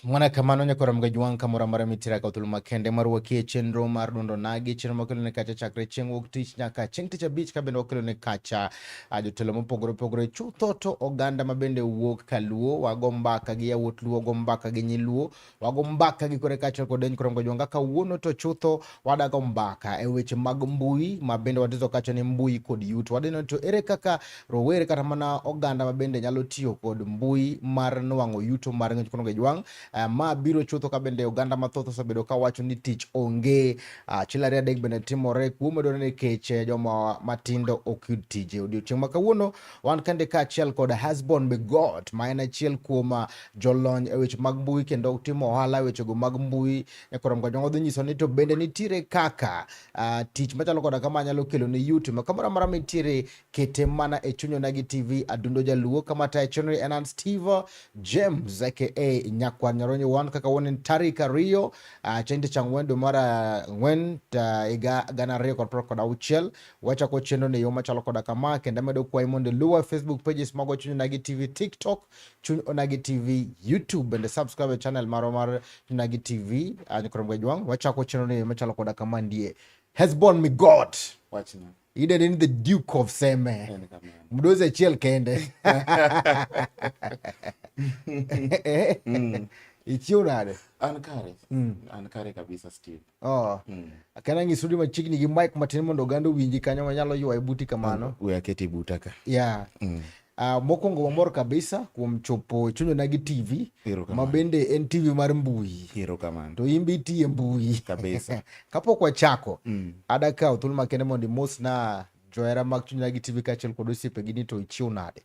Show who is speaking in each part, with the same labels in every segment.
Speaker 1: Mwana kamano nyakora mgajwang' kamoro amora mitira ka thuolo makende mar wakie chenro mar dundo nagi chenro makelo ne kacha chakre chieng' wuok tich nyaka chieng' tich abich ka bende wakelo ne kacha jotelo mopogore opogore chutho to oganda ma bende wuok kaluo wago mbaka gi yawuot luo wago mbaka gi nyi luo wago mbaka gi kore kaachiel kod koro mgajwang' kaka kawuono to chutho wadago mbaka e weche mag mbui ma bende watizo kacha ni mbui kod yuto wadeno to ere kaka rowere kata mana oganda ma bende nyalo tiyo kod mbui mar nwang'o yuto mar ng'ech kono gejwang' ma biro chutho ka bende oganda mathoth osebedo ka wacho ni tich onge. Achiel ariyo adek bende timore kuom dwaro ni kech joma matindo ok yud tije. Odiochieng' ma kawuono wan kende kaachiel kod Hesbon Migot ma en achiel kuom jolony e weche mag mbui kendo timo ohala e wechego mag mbui e koro mgajwang' odhi nyiso ni to bende nitiere kaka tich machalo koda kama nyalo kelo ne yuto ma kamoro amora mintiere kete mana e Chuny Onagi TV Adundo Jaluo kama tayo chenro en an Steve James aka Nyakwar Nyaronyo wan kaka wuon en tarik 2 chieng' tich ang'wen dwe mar ang'wen higa 2026 wachako chenro ni yo machalo koda kama kendo amedo kwayi mondo iluwa Facebook pages magwa Chuny Onagi TV, TikTok Chuny Onagi TV, YouTube bende subscribe e channel marwa mar Chuny Onagi TV. Nyakoro Mgajwang' wachako chenro ni yo machalo koda kama ndie Hesbon Migot
Speaker 2: Wachna.
Speaker 1: Idende ni the Duke of Seme. Mdozi achiel kende. Ichiew nade?
Speaker 2: An kare. An kare kabisa Steve.
Speaker 1: Oh. Akana ng'isudi machiegni gi mic matin mondo oganda owinji kanyo manyalo ywaye buti kamano.
Speaker 2: We aketi buta ka.
Speaker 1: Yeah. Mokwongo wamor kabisa kuom chopo Chuny Onagi TV
Speaker 2: Erokamano.
Speaker 1: ma bende en TV mar mbui.
Speaker 2: Erokamano.
Speaker 1: To in be itiye mbui.
Speaker 2: Kabisa.
Speaker 1: Kapok wachako, ada kawo thuolo makende mondo imosna johera mag Chuny Onagi TV kaachiel kod osiepegi ni to ichiew nade?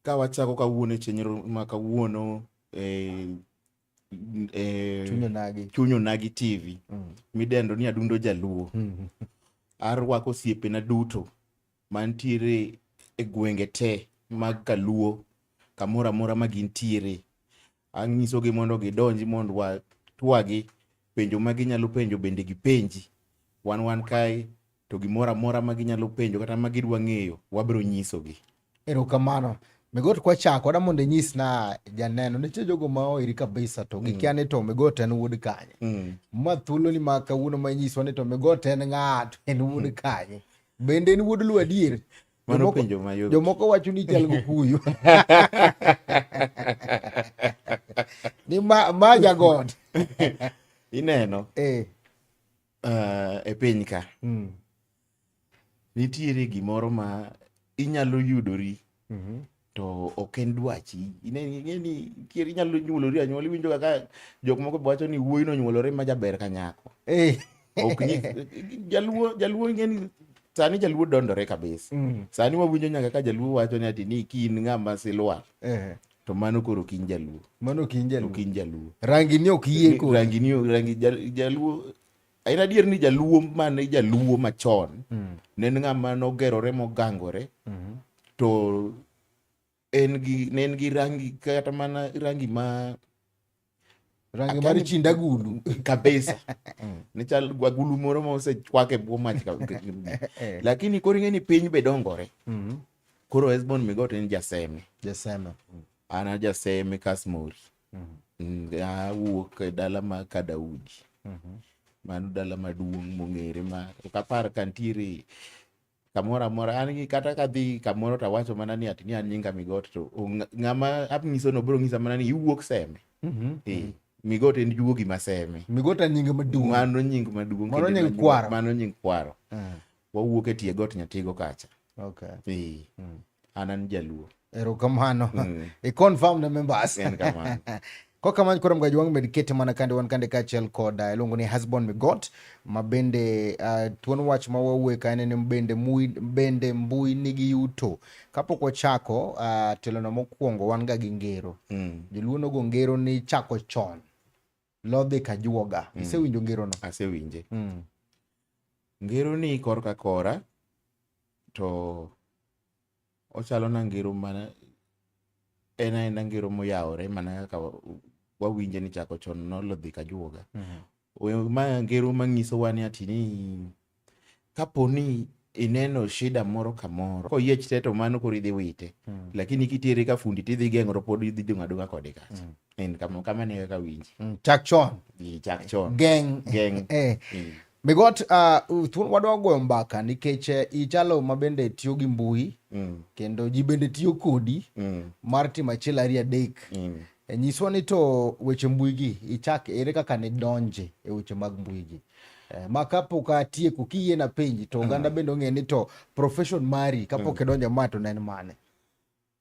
Speaker 2: Ka wachako kawuono e chenro ma kawuono
Speaker 1: Chuny Onagi.
Speaker 2: Chuny Onagi TV midendo ni Adundo Jaluo. Arwako osiepena duto mantiere e gwenge te mag Kaluo kamoro amora ma gintiere. Anyisogi mondo gidonji mondo watwagi penjo ma ginyalo penjo bende gipenji. Wan kae to gimoro amora ma ginyalo penjo kata ma gidwa ng'eyo wabiro nyisogi.
Speaker 1: Erokamano. Migot kwachako ada mondo inyis na janeno nitie jogo ma oiri kabisa to gikia ni to Migot en wuod kanye. Ma thuolo ni ma kawuono ma inyiswa ni to Migot en ng'a to en wuod kanye. Bende en wuod Luo adier?
Speaker 2: Mano penjo mayot.
Speaker 1: Jomoko wacho ni chal gi kuyu. Ni ma jagot.
Speaker 2: Ineno? E piny ka. Nitiere gimoro ma inyalo yudori to ok en dwachi. Ing'e ni inyalo nyuolori anyuola, iwinjo kaka jok moko be wacho ni wuoyi nonyuolore ma jaber ka nyako. Ok nyis, jaluo ing'e ni sani jaluo dondore kabisa. Sani wawinjo nyaka ka jaluo wacho ni ati ni kin ng'ama silwar. To mano koro ok in jaluo.
Speaker 1: Mano ok in jaluo.
Speaker 2: Ok in jaluo.
Speaker 1: Rangi ni ok yie kodi.
Speaker 2: Rangi ni rangi jaluo. En adier ni jaluo mane jaluo machon ne en ng'ama nogerore mogangore to en gi ne en gi rangi kata mana rangi ma
Speaker 1: rangi mar chinda agulu
Speaker 2: kabisa. Ne chal agulu moro ma osechwak e bwo mach Lakini koro ing'e ni piny be dongore. Koro Hesbon Migot en jaseme.
Speaker 1: Jaseme.
Speaker 2: An a jaseme Kasmori. Awuok e dala ma Kadaudi. Mano dala maduong' mong'ere ma ok apar ka nitiere kamoro amora. An gi kata kadhi kamoro to awacho mana ni ati ni an nyinga Migot to ng'ama anyiso no biro nyisa mana ni iwuok Seme. Migot en juogi ma Seme.
Speaker 1: Migot en nying maduong'.
Speaker 2: Mano nying maduong'.
Speaker 1: Mano nying kwaro.
Speaker 2: Mano nying kwaro. Wawuok e tie got Nyatigo kacha. An jaluo.
Speaker 1: Erokamano. I confirm ne members.
Speaker 2: En kamano.
Speaker 1: Kokamano koro mgajwang' med kete mana kande wan kande kaachiel kod iluongo ni Hesbon Migot ma bende thuon wach ma wawuoye ka en ni bende mbui nigi yuto. Kapok wachako telono mokwongo wan ga gi ngero. Joluo nogo ngero ni chako chon lodhi ka juoga. Isewinjo ngerono?
Speaker 2: Asewinje. Ngero ni korka kora to ochalo na ngero mana en aena ngero moyawore mana kaka wawinje ni chako chon nolodhi ka juoga. Ma ngero manyisowa ni ati ni kapo ni ineno shida moro kamoro koyiech te to mano koro idhi wite lakini kitiere ka fundi tidhi geng'o to pod idhi dong' adong'a kode kacha en kama kamano e kaka winji
Speaker 1: Chak chon.
Speaker 2: Chak chon.
Speaker 1: Geng'.
Speaker 2: Geng'.
Speaker 1: Migot, wadwa goyo mbaka nikech ichalo ma bende tiyo gi mbui kendo ji bende tiyo kodi mar timo achiel ariyo adek. Nyiswa ni to weche mbui gi ichak ere kaka ne donje e weche mag mbui gi. Ma kapok atieko kiyie na penji to oganda bende ong'e ni to profession mari kapok idonjo ma to ne en mane?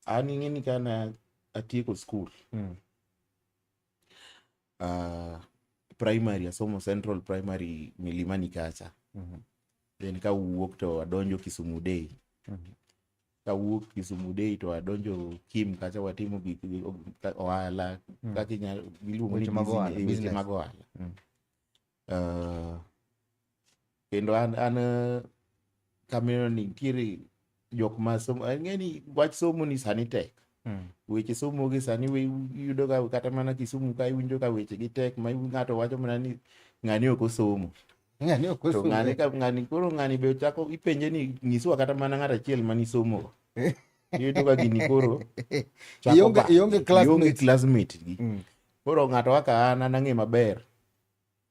Speaker 2: An ing'e ni kana atieko school primary asomo Central Primary Milimani kacha. Then kawuok to adonjo Kisumu Day. Kawuok Kisumu Day to adonjo Kim kacha watimo gik ohala kaka inyalo iluongo ni
Speaker 1: Weche mag ohala,
Speaker 2: weche
Speaker 1: business.
Speaker 2: mag ohala. Kendo an kamano ni nitiere jok ma somo, ang'e ni wach somo ni sani tek. Weche somo gi sani iyudo ka kata mana Kisumu ka iwinjo ka weche gi tek ma ng'ato wacho mana ni ng'ani ok osomo.
Speaker 1: Ng'ani ok
Speaker 2: To
Speaker 1: osomo.
Speaker 2: ng'ani ka ng'ani koro ng'ani be ochako ipenje ni nyiswa kata mana ng'ato achiel mani somo go. Iyudo ka gini koro chako ba-
Speaker 1: Ionge classmates.
Speaker 2: Ionge classmate gi. Koro ng'ato kaka an ang'e maber.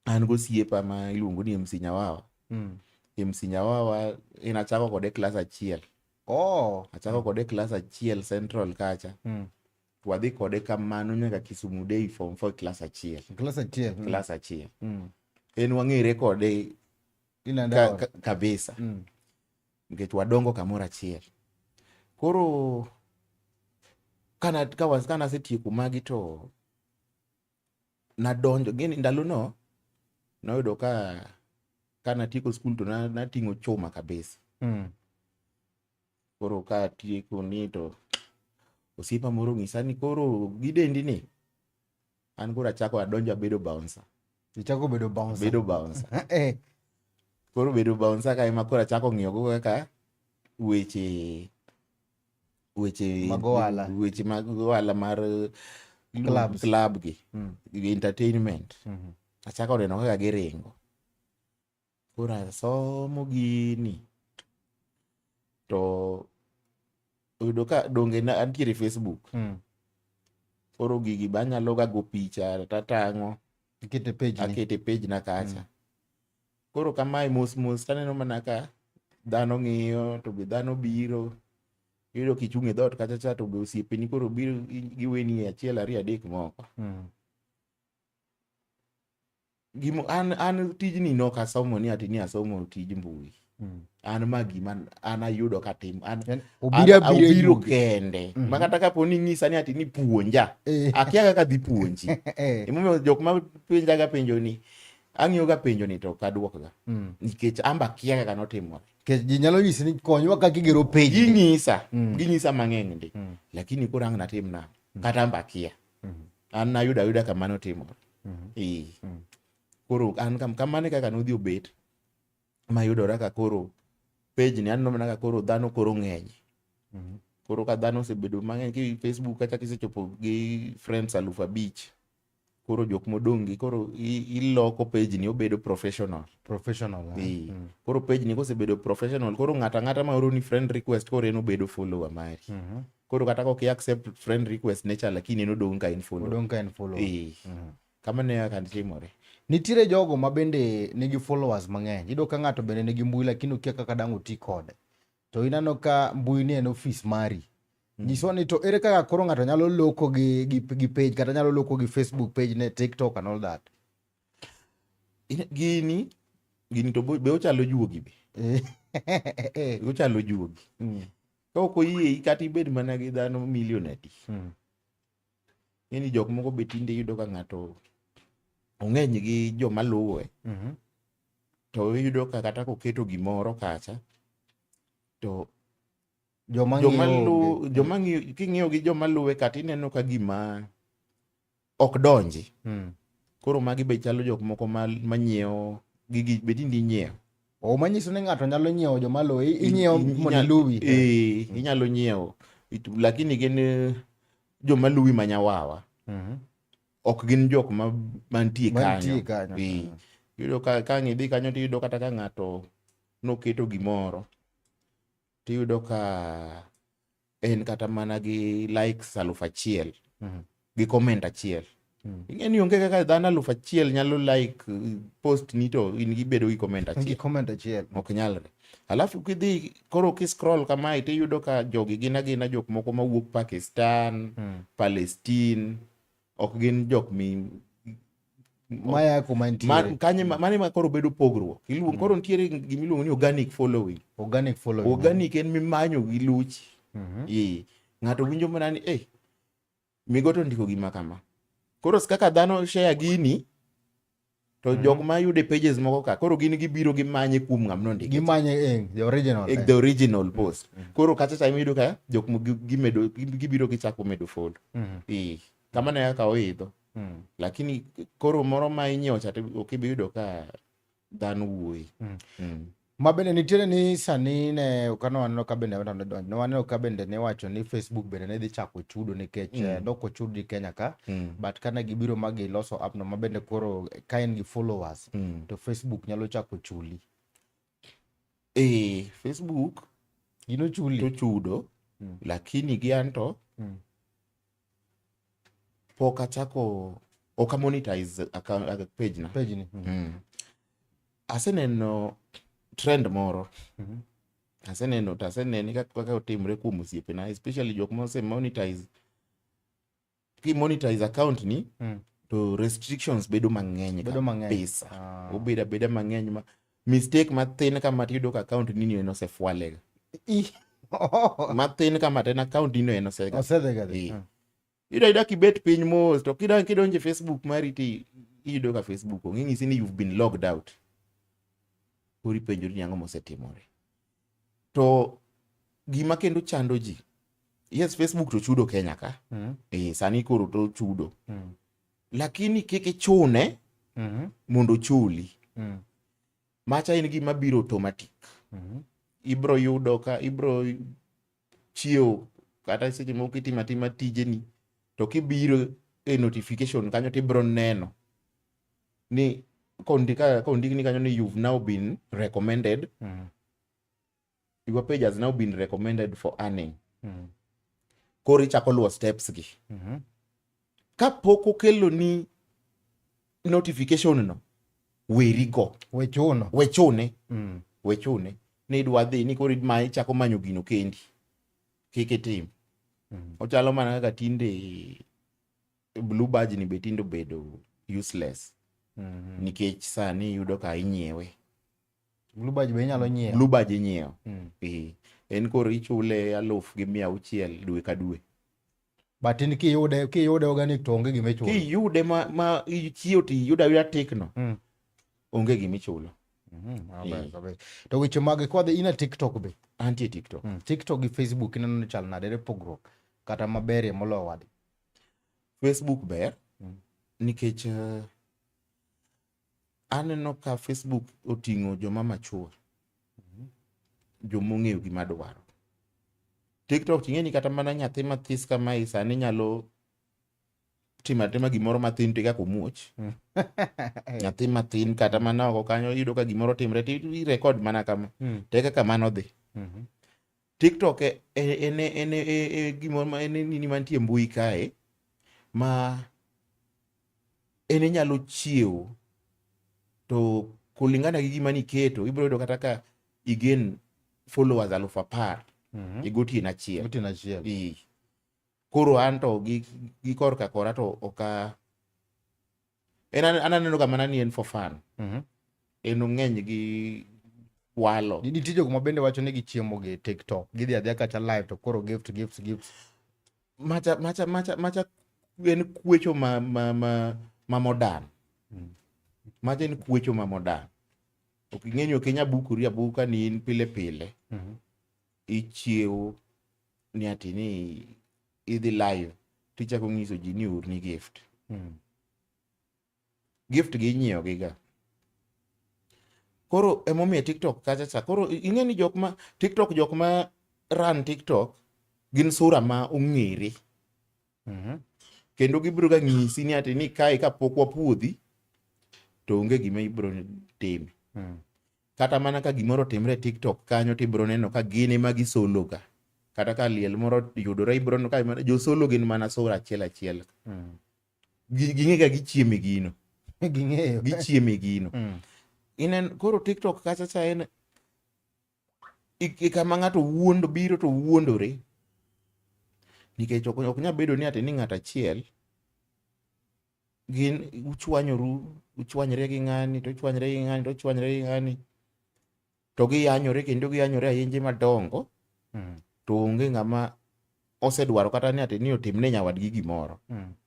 Speaker 2: An gosiepa ma iluongo ni MC Nyawawa. MC Nyawawa en achako kode klas achiel. Achako kode klas achiel Central kacha. Wadhi kode kamano nyaka Kisumu Day form 4 klas achiel.
Speaker 1: Klas achiel.
Speaker 2: Klas achiel. En wang'ere kode
Speaker 1: Inanda
Speaker 2: kabisa. Nikech wadongo kamoro achiel. Koro kana asetieko magi to nadonjo gini ndalono noyudo ka kanatieko skul to nating'o chuma kabisa. Koro ka atieko ni to osiepa moro onyisa ni koro gidendi ni an koro achako adonjo abedo bouncer.
Speaker 1: Ichako bedo bouncer.
Speaker 2: Bedo bouncer. Koro bedo bouncer ka ema koro achako ng'iyo go kaka weche
Speaker 1: Mag ohala.
Speaker 2: weche mag ohala mar
Speaker 1: Clubs.
Speaker 2: club gi. Entertainment. Achako neno kaka giringo. Koro asomo gini to oyudo ka donge na antiere Facebook. Koro gigi be anyalo ga go picha tatang'o.
Speaker 1: Ikete page ni.
Speaker 2: Akete page na kacha. Koro kamae mos mos taneno mana ka dhano ng'iyo to be dhano biro. Iyudo kichung' e dhoot kacha cha to be osiepeni koro biro giweni achiel ariyo adek moko. Gimo an tijni nok asomo ni ati ni asomo tij mbui. An ma gima an ayudo katim an
Speaker 1: Obiro abiro
Speaker 2: obiro
Speaker 1: yugi.
Speaker 2: kende. Ma kata kapo ni inyisa ni ati ni puonja. Akia kaka dhi puonji. Emomiyo jok ma penjaga penjo ni ang'iyo ga penjo ni to ok aduokga. Nikech an be akia kaka notimore.
Speaker 1: Nikech ji nyalo nyisi ni konywa kaka igero page.
Speaker 2: Ginyisa, ginyisa mang'eny ndi. Lakini koro ang' natim nang'o? Kata an be akia. An nayudo ayuda kama notimore. Koro an kamano e kaka nodhi obet mayudora ka koro page ni aneno mana ka koro dhano koro ng'eny. Koro ka dhano osebedo mang'eny ki Facebook kata kisechopo gi friends 5,000 koro jok modong' gi koro iloko page ni obedo professional.
Speaker 1: Professional.
Speaker 2: Koro page ni kosebedo professional koro ng'ato ang'ata ma oroni friend request koro en obedo follower mari. Koro kata kok i accept friend request ne cha lakini en odong' ka en follower.
Speaker 1: Odong' ka en follower.
Speaker 2: Kamano e kaka timore.
Speaker 1: Nitiere jogo ma bende nigi followers mang'eny. Iyudo ka ng'ato bende nigi mbui lakini okia kaka dang' oti kode. To ineno ka mbui ni en ofis mari. Nyiswa ni to ere kaka koro ng'ato nyalo loko gi page kata nyalo loko gi Facebook page ne TikTok and all that.
Speaker 2: Gini to be ochalo juogi be. Ochalo juogi. Ka ok oyiei kata ibed mana gi dhano milion adi. Ng'eni jok moko be tinde iyudo ka ng'ato ong'eny gi joma luwe. To iyudo ka kata koketo gimoro kacha to
Speaker 1: Joma
Speaker 2: joma
Speaker 1: ng'iyo onge.
Speaker 2: joma ng'iyo, king'iyo gi joma luwe kata ineno ka gima ok donji. Koro magi be chalo jok moko ma nyiewo gigi be tinde inyiewo.
Speaker 1: O manyiso ni ng'ato nyalo nyiewo joma luwe, inyiewo mondo iluwi.
Speaker 2: Inyalo nyiewo. Lakini gin joma luwi manyawawa. Ok gin jok mantie
Speaker 1: Mantie
Speaker 2: kanyo.
Speaker 1: kanyo.
Speaker 2: Iyudo ka ang' idhi kanyo tiyudo kata ka ng'ato noketo gimoro. Tiyudo ka en kata mana gi likes 1000 gi comment achiel. Ing'e ni onge kaka dhano 1000 nyalo like post ni to in gibedo gi comment achiel.
Speaker 1: Gi comment achiel.
Speaker 2: Ok nyalre. Alafu kidhi koro ki scroll kamae tiyudo ka jogi gin agina jok moko mawuok Pakistan, Palestine, ok gin jok mi
Speaker 1: maya kuma nitiere.
Speaker 2: Kanye mane ma koro bedo pogruok. Iluongo koro nitiere gima iluongo ni organic following.
Speaker 1: Organic following.
Speaker 2: Organic en mimanyo gi luchi. Ng'ato winjo mana ni Migoto ndiko gima kama. Koro kaka dhano share gini to jok ma yude pages moko ka koro gin gibiro gimanye kuom ng'ama nondike.
Speaker 1: Gimanye the original.
Speaker 2: The original post. Koro kacha cha iyudo ka jok gimedo gibiro gichako medo follow. Kamano e kaka oidho. Lakini koro moro ma inyiewo cha ok ibi yudo ka dhano wuoye.
Speaker 1: Ma bende nitiere ni sani ne kano waneno ka bende ne waneno ka bende ne wacho ni Facebook bende ne dhi chako chudo nikech nok ochud gi Kenya ka, but kane gibiro ma giloso app no ma bende koro ka in gi followers to Facebook nyalo chako chuli.
Speaker 2: Facebook
Speaker 1: gino chuli
Speaker 2: to chudo, lakini gi anto pok achako ok a monetize account page na.
Speaker 1: Page ni.
Speaker 2: Aseneno trend moro. Aseneno to asenene kaka otimre kuom osiepena, especially jok ma ose monetize. Ki monetize account ni, to restrictions bedo mang'eny
Speaker 1: Bedo mang'eny.
Speaker 2: kabisa. Obedo abeda mang'eny ma mistake mathin kama tiyudo ka account ni ni en osefwale. Mathin kama to en account ni no en osega.
Speaker 1: Osedhiga dhi.
Speaker 2: Iyudo ayuda kibet piny mos to kidonjo e Facebook mari to iyudo ka Facebook onge nyisi ni you've been logged out. Koro ipenjori ni ang'o mosetimore. To gima kendo chando ji, yes, Facebook to chudo Kenya ka. Sani koro to chudo. Lakini kik ichune mondo ochuli. Macha en gima biro automatic. Ibro yudo ka ibro chiewo kata seche moko itimo atima tijeni to kibiro e notification kanyo tibro neno ni kondikni kanyo ni you've now been recommended. Your page has now been recommended for earning. Koro ichako luwo steps gi. Kapok okelo ni notification no, weri go.
Speaker 1: Wechuno.
Speaker 2: Wechune. Wechune. Ni idwa dhi ni koro ichako manyo gino kendi. Kik itim. Ochalo mana kaka tinde blue badge ni be tinde obedo useless. Nikech sani iyudo ka inyiewe.
Speaker 1: Blue badge be inyalo nyiewo.
Speaker 2: Blue badge inyiewo. En koro ichule 1600 dwe ka dwe.
Speaker 1: But in kiyude organic to onge gima ichulo.
Speaker 2: Kiyude ma ichiewo to iyudo ayuda tick no. Onge gima ichulo.
Speaker 1: To weche mag kwadhi in e TikTok be?
Speaker 2: Antie TikTok.
Speaker 1: TikTok gi Facebook ineno ni chal nade? Ere pogruok kata maberie moloyo wadgi?
Speaker 2: Facebook ber nikech aneno ka Facebook oting'o joma mature, joma ong'eyo gima dwaro. TikTok ting'e ni kata mana nyathi mathis kamae sani nyalo timo atima gimoro mathin to kaka omuoch. Nyathi mathin kata mana oko kanyo iyudo ka gimoro timre to i-record mana kama. To e kaka mano dhi. TikTok en gimoro ma en nini mantie mbui kae ma en inyalo chiewo to kulingana gi gima niketo ibiro yudo kata ka igen followers 10,000 e gotieno achiel.
Speaker 1: Gotieno achiel.
Speaker 2: Koro an to gi korka kora to ok en an aneno ga mana ni en for fun. En ong'eny gi walo.
Speaker 1: Nitie jok ma bende wacho ni gichiemo gi TikTok. Gidhi adhiya kacha live to koro gift, gift, gift.
Speaker 2: Macha, macha, macha, macha en kwecho ma modern. Macha en kwecho ma modern. Ok ing'e ni ok inyal bukori abuka ni in pile pile. Ichiewo ni ati ni idhi live tichako nyiso ji ni orni gift. Gift gi inyiewo gi ga. Koro emomiyo TikTok kacha cha. Koro ing'e ni jok ma TikTok, jok ma run TikTok gin sura ma ong'ere. Kendo gibiro ga nyisi ni ati ni kae kapok wapuodhi to onge gima ibiro timo. Kata mana ka gimoro otimre e TikTok kanyo tibiro neno ka gin ema gisolo ga. Kata ka liel moro yudore ibiro neno ka josolo gin mana sura achiel achiel. Ging'e ga gichieme gino.
Speaker 1: Ging'eyo.
Speaker 2: Gichieme gino. Inen koro TikTok kacha cha en kama ng'ato wuondo biro to wuondore. Nikech ok nyal bedo ni ati ni ng'ato achiel gin uchwanyoru, uchwanyre gi ng'ani to uchwanyre gi ng'ani to uchwanyre gi ng'ani to giyanyore kendo giyanyore ayenje madongo. To onge ng'ama osedwaro kata ni ati ni otimne nyawadgi gimoro.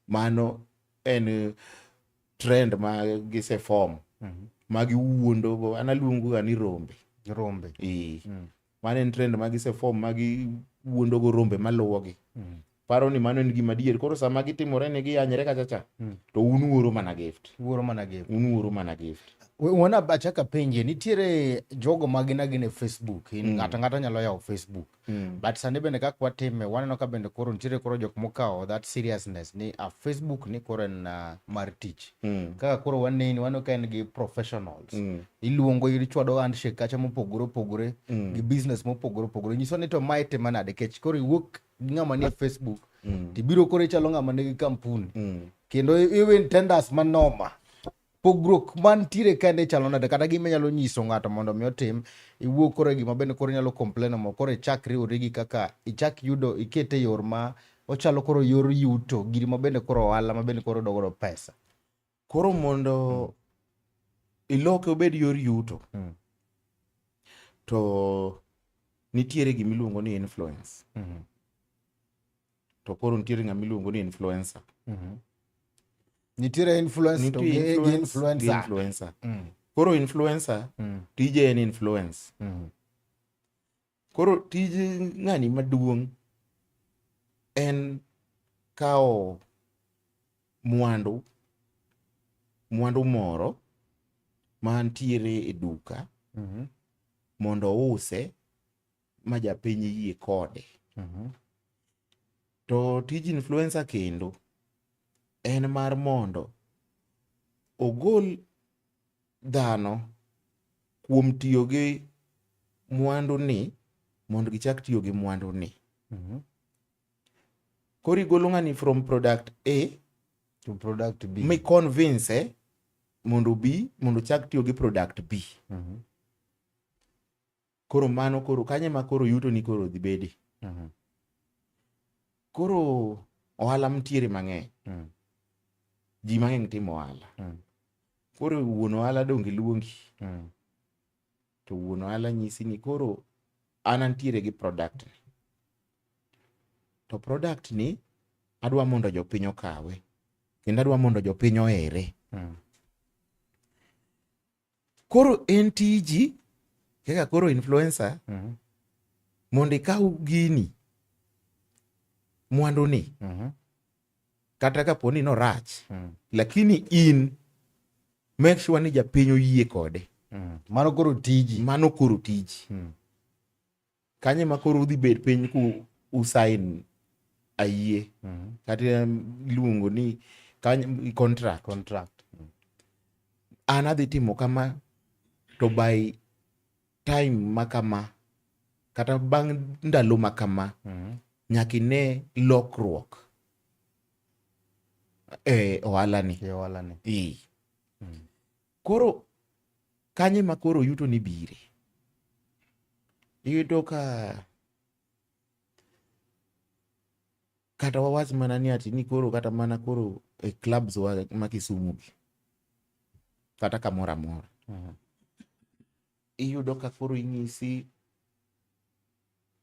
Speaker 2: Mano en trend ma giseform ma giwuondo go. An aluongo ga ni rombe.
Speaker 1: Rombe.
Speaker 2: Mano en trend ma giseform ma giwuondo go rombe maluwogi. Paro ni mano en gima adier. Koro sama gitimore ni giyanyre kacha cha, to un uoro mana gift.
Speaker 1: Uoro mana gift.
Speaker 2: Un uoro mana gift.
Speaker 1: Wana achaka penje, nitiere jogo ma gin agina e Facebook. Ng'ato ang'ata nyalo yawo Facebook. But sani bende kaka watime, waneno ka bende koro nitiere koro jok mokawo that seriousness ni a Facebook ni koro en mar tich. Kaka koro waneni, waneno ka en gi professionals. Iluongo, ichwado handshake kacha mopogore opogore, gi business mopogore opogore. Nyiso ni to mae tima nade, kech koro iwuok gi ng'ama nie Facebook, tibiro koro ichalo ng'ama nigi kampuni. Kendo iwin tenders manoma. Pogruok mantiere kende chalo nade, kata gima inyalo nyiso ng'ato mondo mi otim, iwuo koro e gima bende koro inyalo complain mo, koro ichak riwori gi kaka ichak yudo, ikete yor ma ochalo koro yor yuto, giri ma bende koro ohala ma bende koro dogodo pesa.
Speaker 2: Koro mondo iloke obed yor yuto, to nitiere gima iluongo ni influence. To koro nitiere ng'ama iluongo ni influencer.
Speaker 1: Nitiere influence to
Speaker 2: Nitie
Speaker 1: gi
Speaker 2: influence, gi
Speaker 1: influencer.
Speaker 2: influencer. Koro influencer, tije en influence. Koro tij ng'ani maduong' en kawo mwandu moro mantiere e duka mondo ouse ma japiny yie kode. To tij influencer kendo en mar mondo ogol dhano kuom tiyo gi mwandu ni mondo gichak tiyo gi mwandu ni. Koro igolo ng'ani from product A
Speaker 1: to product B.
Speaker 2: Mi convince mondo obi mondo ochak tiyo gi product B. Koro mano koro kanye ma koro yuto ni koro dhi bedi. Koro ohala mtiere mang'eny. Ji mang'eny timo ohala. Koro wuon ohala donge luongi. To wuon ohala nyisi ni koro an antiere gi product ni. To product ni adwa mondo jopiny okawe. Kendo adwa mondo jopiny ohere. Koro en tiji kaka koro influencer mondo ikaw gini mwandu ni kata kapo ni norach lakini in make sure ni japiny oyie kode.
Speaker 1: Mano koro tiji.
Speaker 2: Mano koro tiji. Kanye ma koro udhi bet piny ku usign ayie. Kata iluongo ni kany, contract.
Speaker 1: Contract.
Speaker 2: An adhi timo kama to by time ma kama kata bang' ndalo ma kama nyaka ine lokruok e ohala ni.
Speaker 1: E ohala ni.
Speaker 2: Koro kanye ma koro yuto ni bire. Iyudo ka kata wawach mana ni ati ni koro kata mana koro e clubs wa ma Kisumu gi kata kamoro amora. Iyudo ka koro inyisi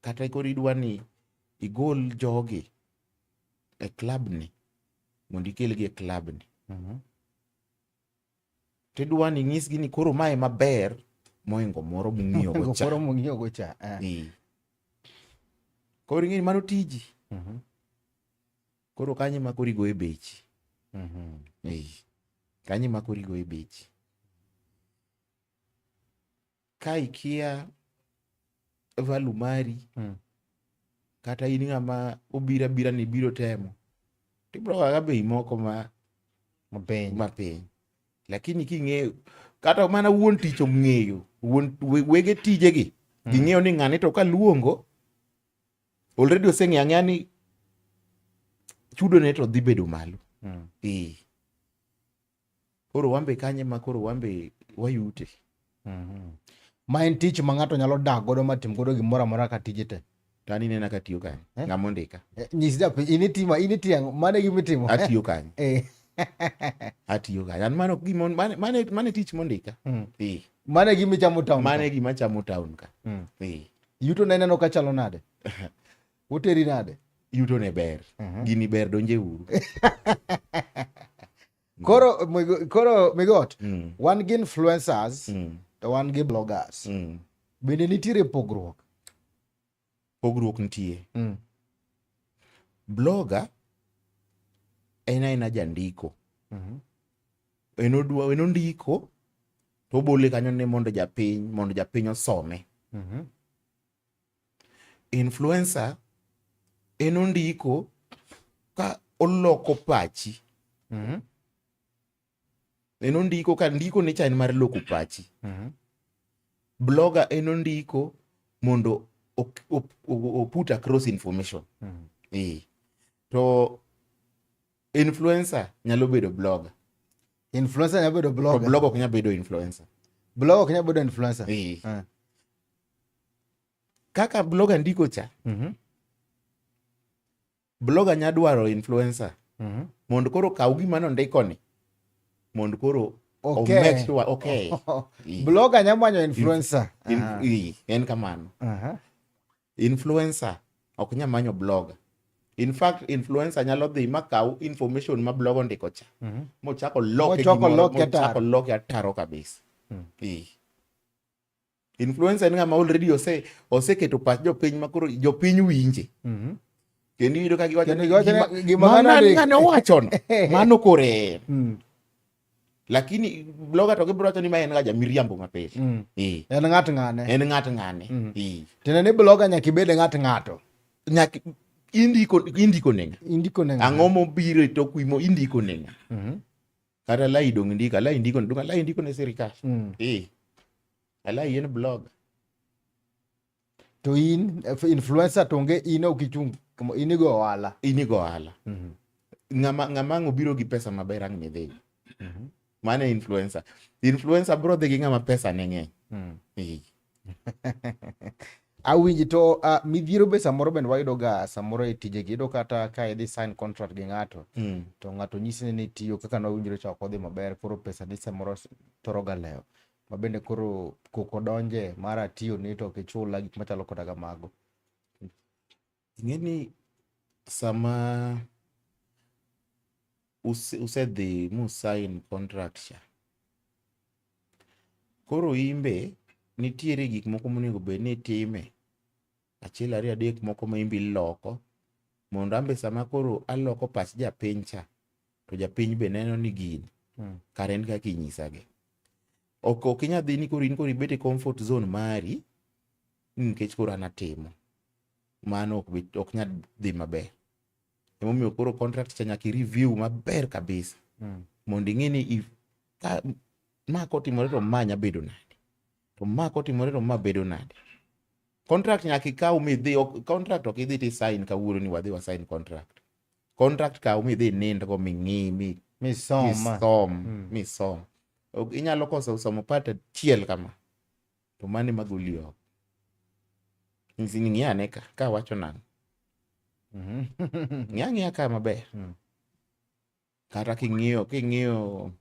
Speaker 2: kata koro idwa ni igol jogi e club ni mondo ikelgi e club ni. Tidwa ni inyisgi ni koro mae maber mohingo moro mung'iyo go cha.
Speaker 1: Moro mung'iyo go cha.
Speaker 2: Koro ing'e ni mano tiji. Koro kanyo ema koro igoye bechi. Kanyo ema koro igoye bechi. Ka ikia value mari, kata in ng'ama obiro abira ni biro temo, tibiro goyo bei moko ma
Speaker 1: mapiny.
Speaker 2: Mapiny. Lakini king'eyo Kata mana wuon tich ong'eyo, wuon wege tijegi ging'eyo ni ng'ani to kaluongo already oseng'eyo ang'eya ni chudone to dhi bedo malo. Ee. Koro wambe kanye ma koro wambe wayute.
Speaker 1: Ma en tich ma ng'ato nyalo dak godo ma tim godo gimoro amora ka tije te.
Speaker 2: To an inena ka tiyo kanye?
Speaker 1: Eh?
Speaker 2: Ng'ama ondika.
Speaker 1: Nyis japiny, in itimo, in itiyo ang'o? Mano e gima itimo.
Speaker 2: Atiyo kanye?
Speaker 1: Eh.
Speaker 2: Atiyo kanye. An mano gima mane tich mondika. Eh.
Speaker 1: Mano e gima ichamo town.
Speaker 2: Mano e gima chamo town ka. Eh.
Speaker 1: Yuto ne ineno ka chalo nade? Oteri nade?
Speaker 2: Yuto ne ber. Gini ber, donje uru.
Speaker 1: Koro Migot, wan gi influencers to wan gi bloggers. Bende nitiere pogruok?
Speaker 2: Pogruok nitie. Blogger en aena jandiko. En odwa en ondiko to obole kanyo ne mondo japiny osome. Influencer en ondiko ka oloko pachi. En ondiko ka ndiko ne cha en mar loko pachi. Blogger en ondiko mondo o put across information. Eh. To influencer nyalo bedo blogger.
Speaker 1: Influencer nyalo bedo
Speaker 2: To
Speaker 1: blogger.
Speaker 2: blogger ok nyal bedo influencer.
Speaker 1: Blogger ok nyal bedo influencer.
Speaker 2: Eh.
Speaker 1: Ah.
Speaker 2: Kaka blogger ndiko cha, blogger nya dwaro influencer mondo koro kaw gima nondiko ni mondo koro
Speaker 1: Okay.
Speaker 2: o make sure okay. Eh.
Speaker 1: Blogger nya manyo influencer.
Speaker 2: En kamano.
Speaker 1: Aha.
Speaker 2: Influencer ok nya manyo blogger. In fact, influencer nyalo dhi ma kaw information ma blogger ondiko cha. Mochako loke
Speaker 1: Mochako
Speaker 2: gimoro,
Speaker 1: loke
Speaker 2: mochako
Speaker 1: ataro.
Speaker 2: loke ataro kabisa. Eh. Influencer en ng'ama already oseketo pach jopiny ma koro jopiny winje. Kendo iyudo ka giwacho
Speaker 1: Kendo
Speaker 2: ni
Speaker 1: giwacho ni gima
Speaker 2: mano
Speaker 1: ng'ano ondiko.
Speaker 2: ng'ane owachono. Mano kore. Lakini blogger to gibiro wacho ni ma en ga jamiriambo mapile. Eh.
Speaker 1: En ng'at ng'ane.
Speaker 2: En ng'at ng'ane. Eh.
Speaker 1: Tiende ni blogger nyaka ibed ng'at ng'ato.
Speaker 2: Nyaka indiko ne ng'a?
Speaker 1: Indiko ne ng'a.
Speaker 2: Ang'o mobiro e tok wi mo indiko ne ng'a? Kata Alai dong ndiko, Alai ndiko, dong Alai ndiko ne sirikal. Eh. Alai en blogger.
Speaker 1: To in influencer to onge in ok ichung' in igo ohala.
Speaker 2: In igo ohala. Ng'ama ang' obiro gi pesa maber ang' ne dhi. Mano e influencer. Influencer biro dhi gi ng'ama pesa ne ng'eny. Eh.
Speaker 1: Awinji to midhiero be samoro bende wayudo ga samoro e tijegi iyudo kata ka idhi sign contract gi ng'ato to ng'ato nyisi ni itiyo kaka nwawinjore cha ok odhi maber koro pesa ni samoro thoro ga lewo ma bende koro koko donje mar atiyo ni to ok ichula gik machalo koda kamago.
Speaker 2: Ing'e ni sama usedhi musign contract cha, koro imbe nitiere gik moko monego bed ni itime achiel ariyo adek moko ma imbe iloko mondo ambe sama koro aloko pach japiny cha to japiny be neno ni gini kare en kaka inyisagi. Ok inyal dhi ni koro in koro ibet e comfort zone mari ni nikech koro an atimo. Mano ok nyal dhi maber. Emomiyo koro contract cha nyaka i review maber kabisa. Mondo ing'e ni if ka ma kotimore to ma nya bedo nade. To ma kotimore to ma bedo nade. Contract nyaka ikaw midhi, contract ok idhi ti sign kawuono ni wadhi wa sign contract. Contract kaw midhi nind go ming'i mi
Speaker 1: Misom.
Speaker 2: misom, misom. Ok inyalo koso somo part achiel kama to mano ema goli oko. Nyisi ni ng'i ane ka wacho nang'o. Ng'i ang'iya ka maber. Kata king'iyo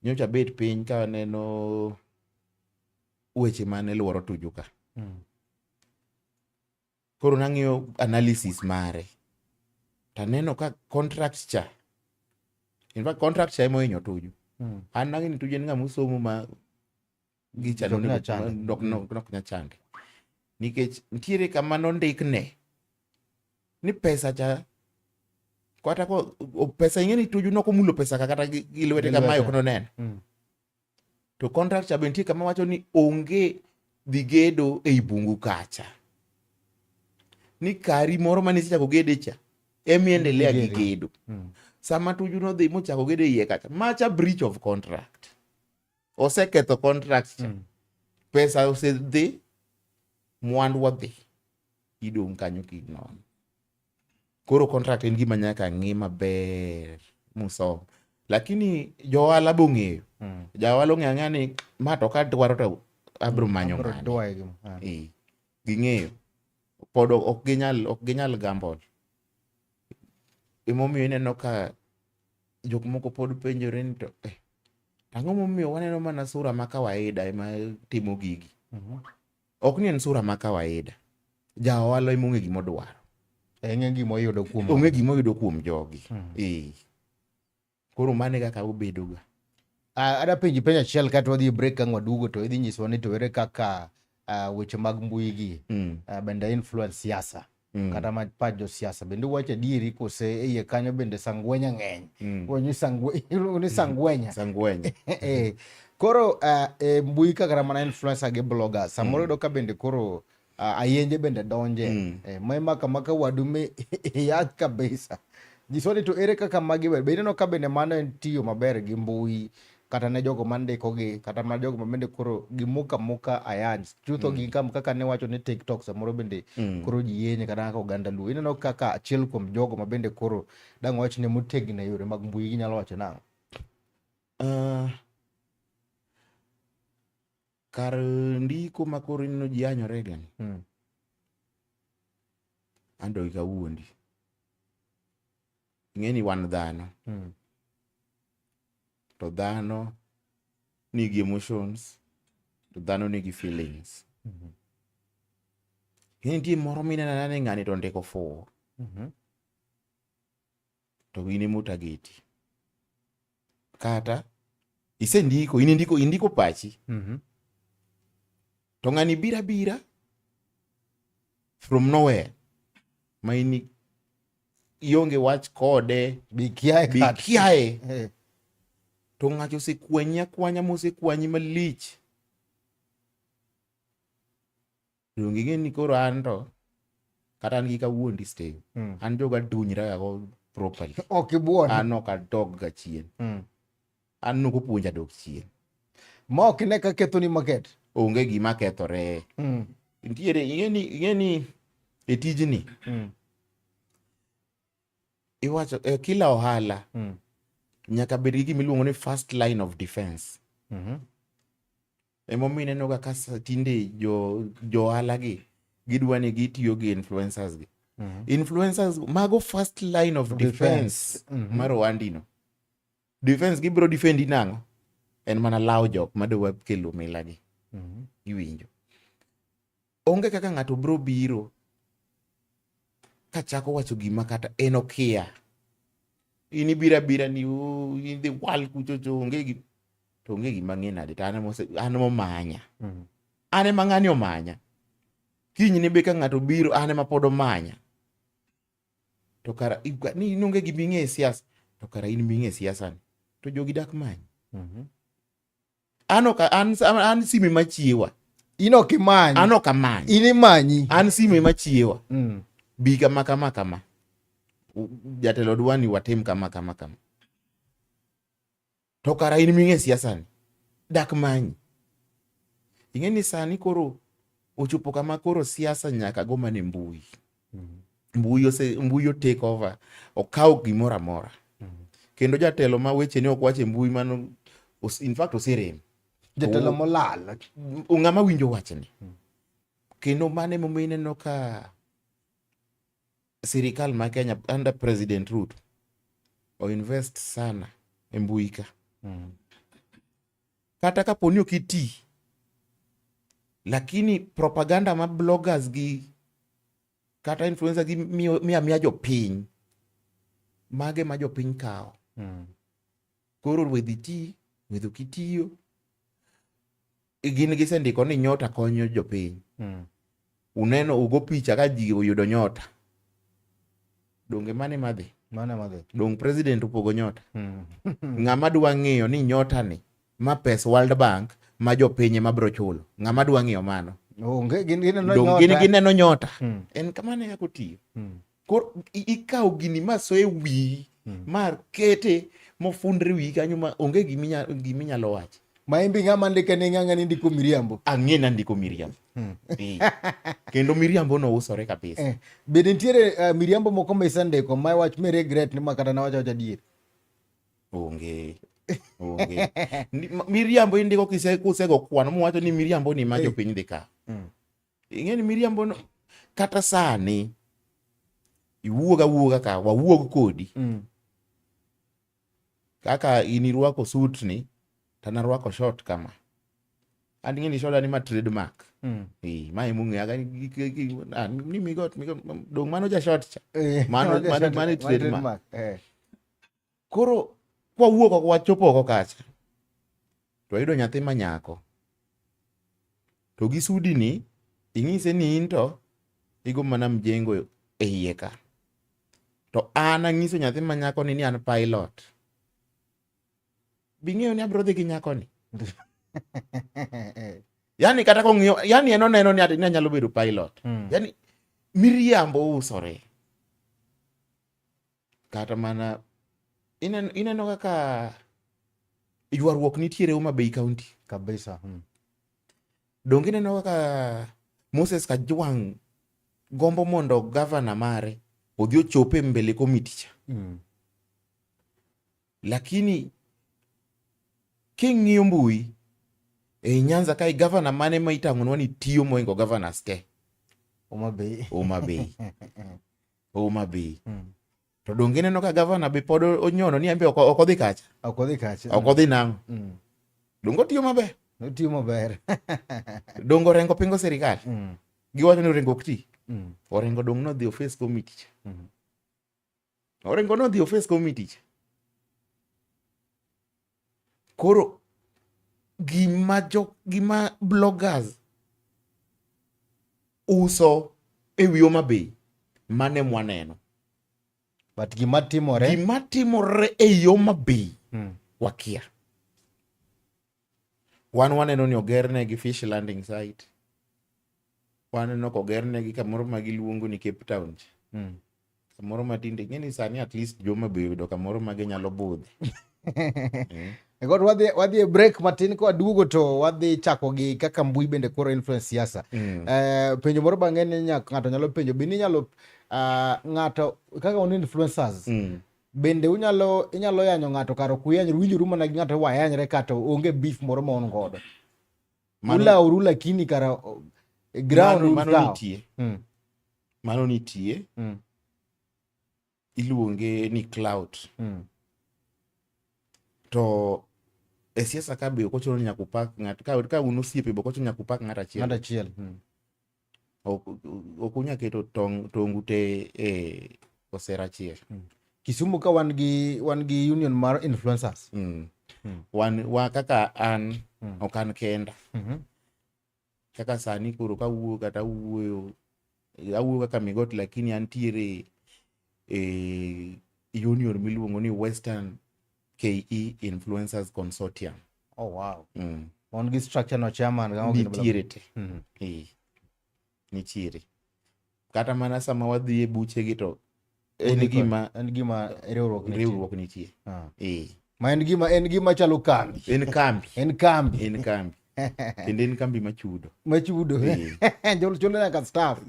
Speaker 2: nyocha abet piny ka aneno weche mane luoro Tuju ka. Koro nang'iyo analysis mare. Taneno ka contract cha. In fact contract cha ema ohinyo Tuju. An nang'e ni Tuju en ng'ama osomo ma gicha
Speaker 1: Ok nyal chande.
Speaker 2: ok nyal chande. Nikech nitiere kama nondikne ni pesa cha kata ko pesa ing'e ni Tuju nokomulo pesa ka kata gi lwete
Speaker 1: Gi
Speaker 2: kamae
Speaker 1: lwete.
Speaker 2: ok noneno. To contract cha be nitie kama wacho ni onge dhi gedo ei bungu kacha. Ni kari moro mane isechako gede cha emi endelea gi
Speaker 1: Igedo.
Speaker 2: gedo. Sama Tuju nodhi mochako gedo e iye kacha, macha breach of contract. Oseketho contract cha. Pesa osedhi, mwandu odhi. Idong' kanyo kinono. Koro contract en gima nyaka ng'i maber musom. Lakini jo ohala be ong'eyo. Ja ohala ong'eyo ang'eya ni ma to kadwaro to abiro manyo
Speaker 1: Abiro
Speaker 2: ng'ane.
Speaker 1: dwaye gi- ah.
Speaker 2: Eh, ging'eyo. Pod ok ginyal gamble. Emomiyo ineno ka jok moko pod penjore ni to ang'o momiyo waneno mana sura ma kawaida ema timo gigi. Ok ni en sura ma kawaida. Ja ohala ema ong'e gima odwaro.
Speaker 1: Ong'e gima oyudo kuom
Speaker 2: Ong'e gima oyudo kuom jogi. Eh. Koro mano e kaka obedo ga.
Speaker 1: Ada penji penjo achiel kaeto wadhi e break ka ang' waduogo to idhi nyisowa ni to ere kaka weche mag mbui gi bende influence siasa kata ma pach josiasa bende uwacho adieri kose e iye kanyo bende sangwenya ng'eny. Iwacho ni iluongo ni sangwenya.
Speaker 2: Sangwenya.
Speaker 1: Koro e mbui ka kata mana influencer gi bloggers samoro iyudo ka bende koro ayenje bende donje. Ma imako amaka wadu mi iyath kabisa. Nyiswa ni to ere kaka magi ber. Be ineno ka bende mano en tiyo maber gi mbui kata ne jogo mandiko gi kata ma jogo ma bende koro gimuko amuka ayany chutho gi kam kaka ne wacho ni TikTok samoro bende koro ji yenye kata kaka oganda luo. Ineno kaka achiel kuom jogo ma bende koro dang' wach ni motegno e yore mag mbui ginyalo wacho nang'o?
Speaker 2: Kar ndiko ma koro ineno ji yanyore ga ni. An to ok awuondi. Ing'e ni wan dhano. To dhano nigi emotions, to dhano nigi feelings. Ing'e nitie moro mineno anena ni ng'ani to ondiko fuwo. To in ema otageti. Kata isendiko, in indiko, indiko pachi. To ng'ani biro abira from nowhere ma in ionge wach kode,
Speaker 1: Bi kiaye
Speaker 2: bi
Speaker 1: kata.
Speaker 2: kiaye. To ng'ato osekwanyi akwanya mosekwanyi malich. Donge ing'e ni koro an to kata an gi kawuondi Steve. An joga dunyra ga go properly.
Speaker 1: Ok ibuon.
Speaker 2: An ok adog ga chien. An nok opuonja dok chien.
Speaker 1: Ma ok ine ka kethoni market.
Speaker 2: Onge gima kethore. Nitiere ing'e ni e tijni iwacho kila ohala nyaka bed gi gima iluongo ni first line of defense. Emomiyo ineno ga ka tinde jo ohala gi gidwa ni gitiyo gi influencers gi. Influencers mago first line of defense,
Speaker 1: Defense.
Speaker 2: Mar ohandi no. Defense gibiro defendi nang'o? En mana lawo jok madwa kelo mila gi. Iwinjo. Onge kaka ng'ato biro biro kachako wacho gima kata en okia. In ibiro abira ni "Oh, idhi wal kuchocho onge gi to onge gima ng'e nade to an momanya. An ema ng'ani omanya. Kinyne be ka ng'ato biro an ema pod omanya. To kara ni in onge gima ing'e e siasa to kara in ming'e siasa ni to jogi dak many. An ok an sime machiewa.
Speaker 1: In ok imany.
Speaker 2: An ok amany.
Speaker 1: In imanyi.
Speaker 2: An sime machiewa. Bi kama kama kama. Jatelo dwa ni watim kama kama kama. To kara in ming'e siasa ni dak manyi. Ing'e ni sani koro ochopo kama koro siasa nyaka go mana e mbui. Mbui o take over. Okawo gimoro amora. Kendo jatelo ma weche ne ok wach e mbui mano in fact oserem.
Speaker 1: Jatelo molal.
Speaker 2: Ng'ama winjo wachni. Kendo mano emomiyo ineno ka sirikal ma Kenya under President Ruto o invest sana e mbui ka. Kata kapo ni ok iti, lakini propaganda ma bloggers gi kata influencer gi miyo miya jopiny, mage ma jopiny kawo. Koro wedhi ti, wedhi ok itiyo, gin gisendiko ni nyota konyo jopiny. Uneno ugo picha ka ji oyudo nyota. Donge mane madhi?
Speaker 1: Mano ema dhi.
Speaker 2: Dong president opogo nyota. Ng'ama dwa ng'eyo ni nyota ni ma pes World Bank ma jopiny ema biro chulo. Ng'ama dwa ng'eyo mano.
Speaker 1: Onge gin gineno
Speaker 2: Dong gin
Speaker 1: nyota.
Speaker 2: gineno nyota. En kamano e kaka otiyo. Koro ikawo gini ma soye wiyi ma kete mofundre wiyi kanyo ma onge giminyalo wacho.
Speaker 1: Ma imbi ng'ama ndike ni ng'ang'a ni ndiko miriambo.
Speaker 2: Ang'e ni andiko miriambo. Eh. Kendo miriambo no usore kabisa.
Speaker 1: Eh. Bende nitiere miriambo moko ma isendiko ma wach mi regret ni ma kata nawacho wacho adier.
Speaker 2: Onge. Onge. Miriambo indiko kise kusego kwano muwacho ni miriambo ni ma jopiny dhi kawo. Ing'e ni miriambo no kata sani iwuog awuoga ka wawuog kodi. Kaka in irwako suit ni to an arwako short kama. An ing'e ni short ni ma trademark. Eh, ma emong'eyaga ni migot migot dong' mano ja short cha. Mano mano mano trademark. Koro kwawuok oko wachopo oko kacha to wayudo nyathi ma nyako to gi sudi ni ing'ise ni in to igo mana mjengo e iye ka. To an ang'iso nyathi ma nyako ni an pilot. Bing'eyo ni abiro dhi gi nyako ni. Yani kata kong'iyo, yani en oneno ni ati ni anyalo bedo pilot. Yani miriambo usore. Kata mana ineno kaka ywaruok nitiere Homa Bay County.
Speaker 1: Kabisa.
Speaker 2: Donge ineno kaka Moses Kajwang' gombo mondo gavana mare odhi ochope mbele komiti cha. Lakini king'iyo mbui ei Nyanza kae gavana mane ma itang'onwa ni tiyo moingo governors te?
Speaker 1: Homa Bay.
Speaker 2: Homa Bay. Homa Bay. To donge ineno ka gavana be pod onyono ni en be ok odhi kacha?
Speaker 1: Ok odhi kacha.
Speaker 2: Ok odhi nang'o? Donge otiyo maber?
Speaker 1: Otiyo maber.
Speaker 2: Donge Orengo pingo sirikal? Giwacho ni Orengo ok ti. Orengo dong' nodhi office committee cha. Orengo nodhi office committee cha. Koro gima bloggers uso e wi Homa Bay mane mwaneno.
Speaker 1: But gima timore,
Speaker 2: gima timore e Homa Bay wakia. Wan waneno ni ogernegi fish landing site. Waneno kogernegi kamoro ma giluongo ni Cape Town. Kamoro ma tinde ing'e ni sani at least jo Homa Bay oyudo kamoro ma ginyalo budhe.
Speaker 1: Koro wadhi e break matin ka waduogo to wadhi chako gi kaka mbui bende koro influence siasa. Penjo moro bang'e ni ng'ato nyalo penjo bende inyalo ng'ato kaka un influencers bende inyalo yanyo ng'ato kar ok uyanyru, winjoru mana gi ng'ato wayanyre kata onge beef moro ma un godo. Ulawru lakini kara ground
Speaker 2: mano nitie. Mano nitie. Iluonge ni clout. To e siasa ka be ok ochuno ni nyaka upak ng'ato. Ka un osiepe be ok ochuno nyaka upak ng'ato achiel.
Speaker 1: Ng'ato achiel.
Speaker 2: Ok unyal keto tongu te e osera achiel.
Speaker 1: Kisumu ka wan gi union mar influencers.
Speaker 2: Wan, wa kaka an, ok an kenda. Kaka sani koro kawuoyo kata awuoyo, awuoyo kaka Migot lakini antiere e union miluongo ni Western KE Influencers Consortium.
Speaker 1: Oh wow. On gi structure no chairman ga ogino bla-
Speaker 2: Nitiere te. Nitiere. Kata mana sama wadhi e buchegi to en gima
Speaker 1: en gima riwruok nitie.
Speaker 2: Riwruok nitie.
Speaker 1: Ma en gima chalo kambi.
Speaker 2: En kambi.
Speaker 1: En kambi.
Speaker 2: En kambi. Kendo en kambi machudo.
Speaker 1: Machudo. Chulo nyaka staff.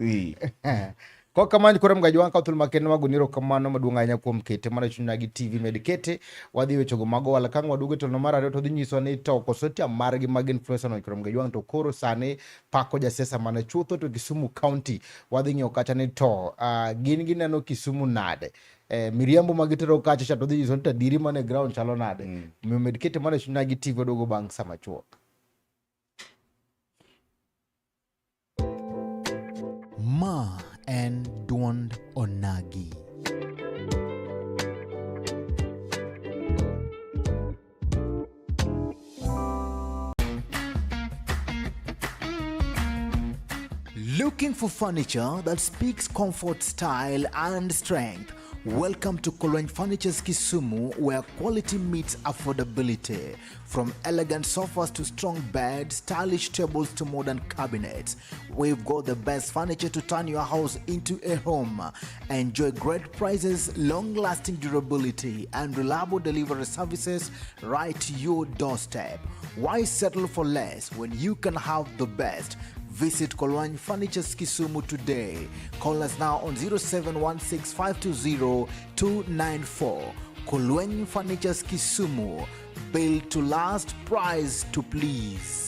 Speaker 1: Kok kamano koro mga jwang' ka makende mago niro kamano maduong' ahinya kuom kete mana chuny gi TV med kete wadhi wechego mag ohala ka waduogo e tono mar ariyo to dhi nyiswa ni to consortium margi mag influencer no koro mga jwang' to koro sani pako jasiasa mane chutho to Kisumu County wadhi ng'iyo kacha ni to gin gineno Kisumu nade. Miriambo ma gitero kacha cha to dhi nyiso ni to adieri mane ground chalo nade. Omiyo med kete mana chuny gi TV waduogo bang' sama chuok.
Speaker 3: Ma en duond Onagi. Looking for furniture that speaks comfort, style, and strength? Welcome to Kolweny Furnitures Kisumu, where quality meets affordability. From elegant sofas to strong beds, stylish tables to modern cabinets, we've got the best furniture to turn your house into a home. Enjoy great prices, long-lasting durability, and reliable delivery services right to your doorstep. Why settle for less when you can have the best? Visit Kolwany Furnitures Kisumu today. Call us now on 0716520294. Kolwany Furnitures Kisumu. Built to last, price to please.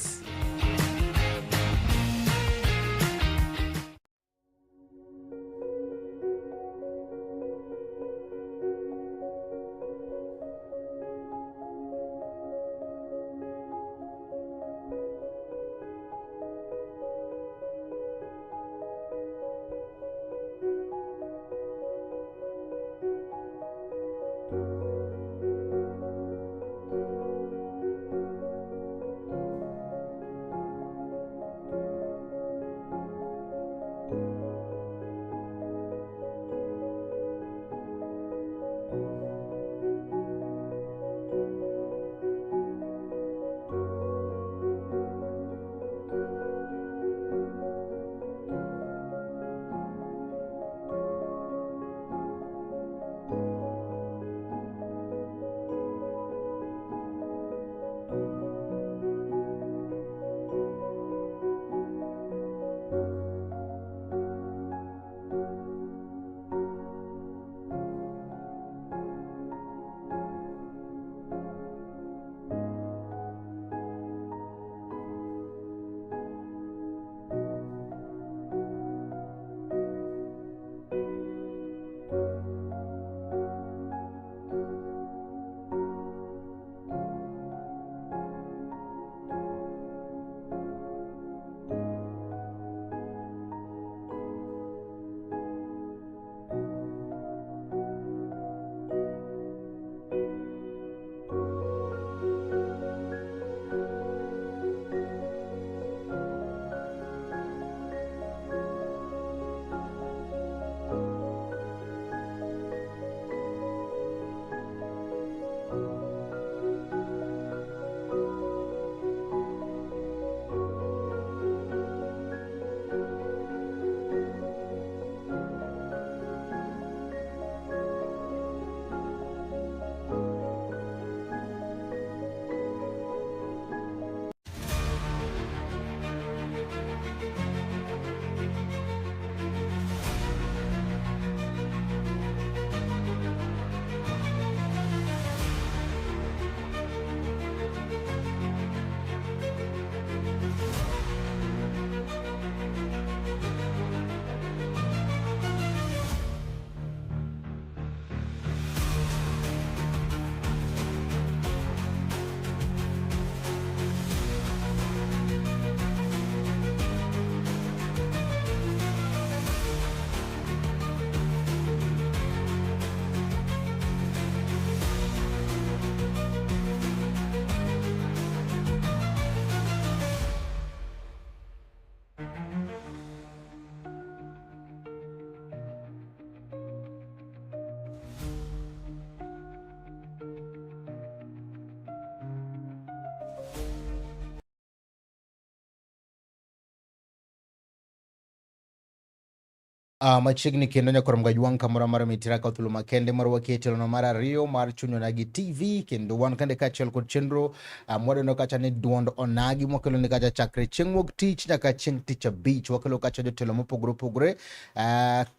Speaker 1: Machiegni kendo nyakoro mgajwang' kamoro amora mitira ka thuolo makende mar wakie tielo mar ariyo mar Chuny Onagi TV kendo wan kande kaachiel kod chenro mwadendo kacha ni duond onagi mwakelo ni kacha chakre chieng' wuok tich nyaka chieng' tich abich wakelo kacha jotelo mopogore opogore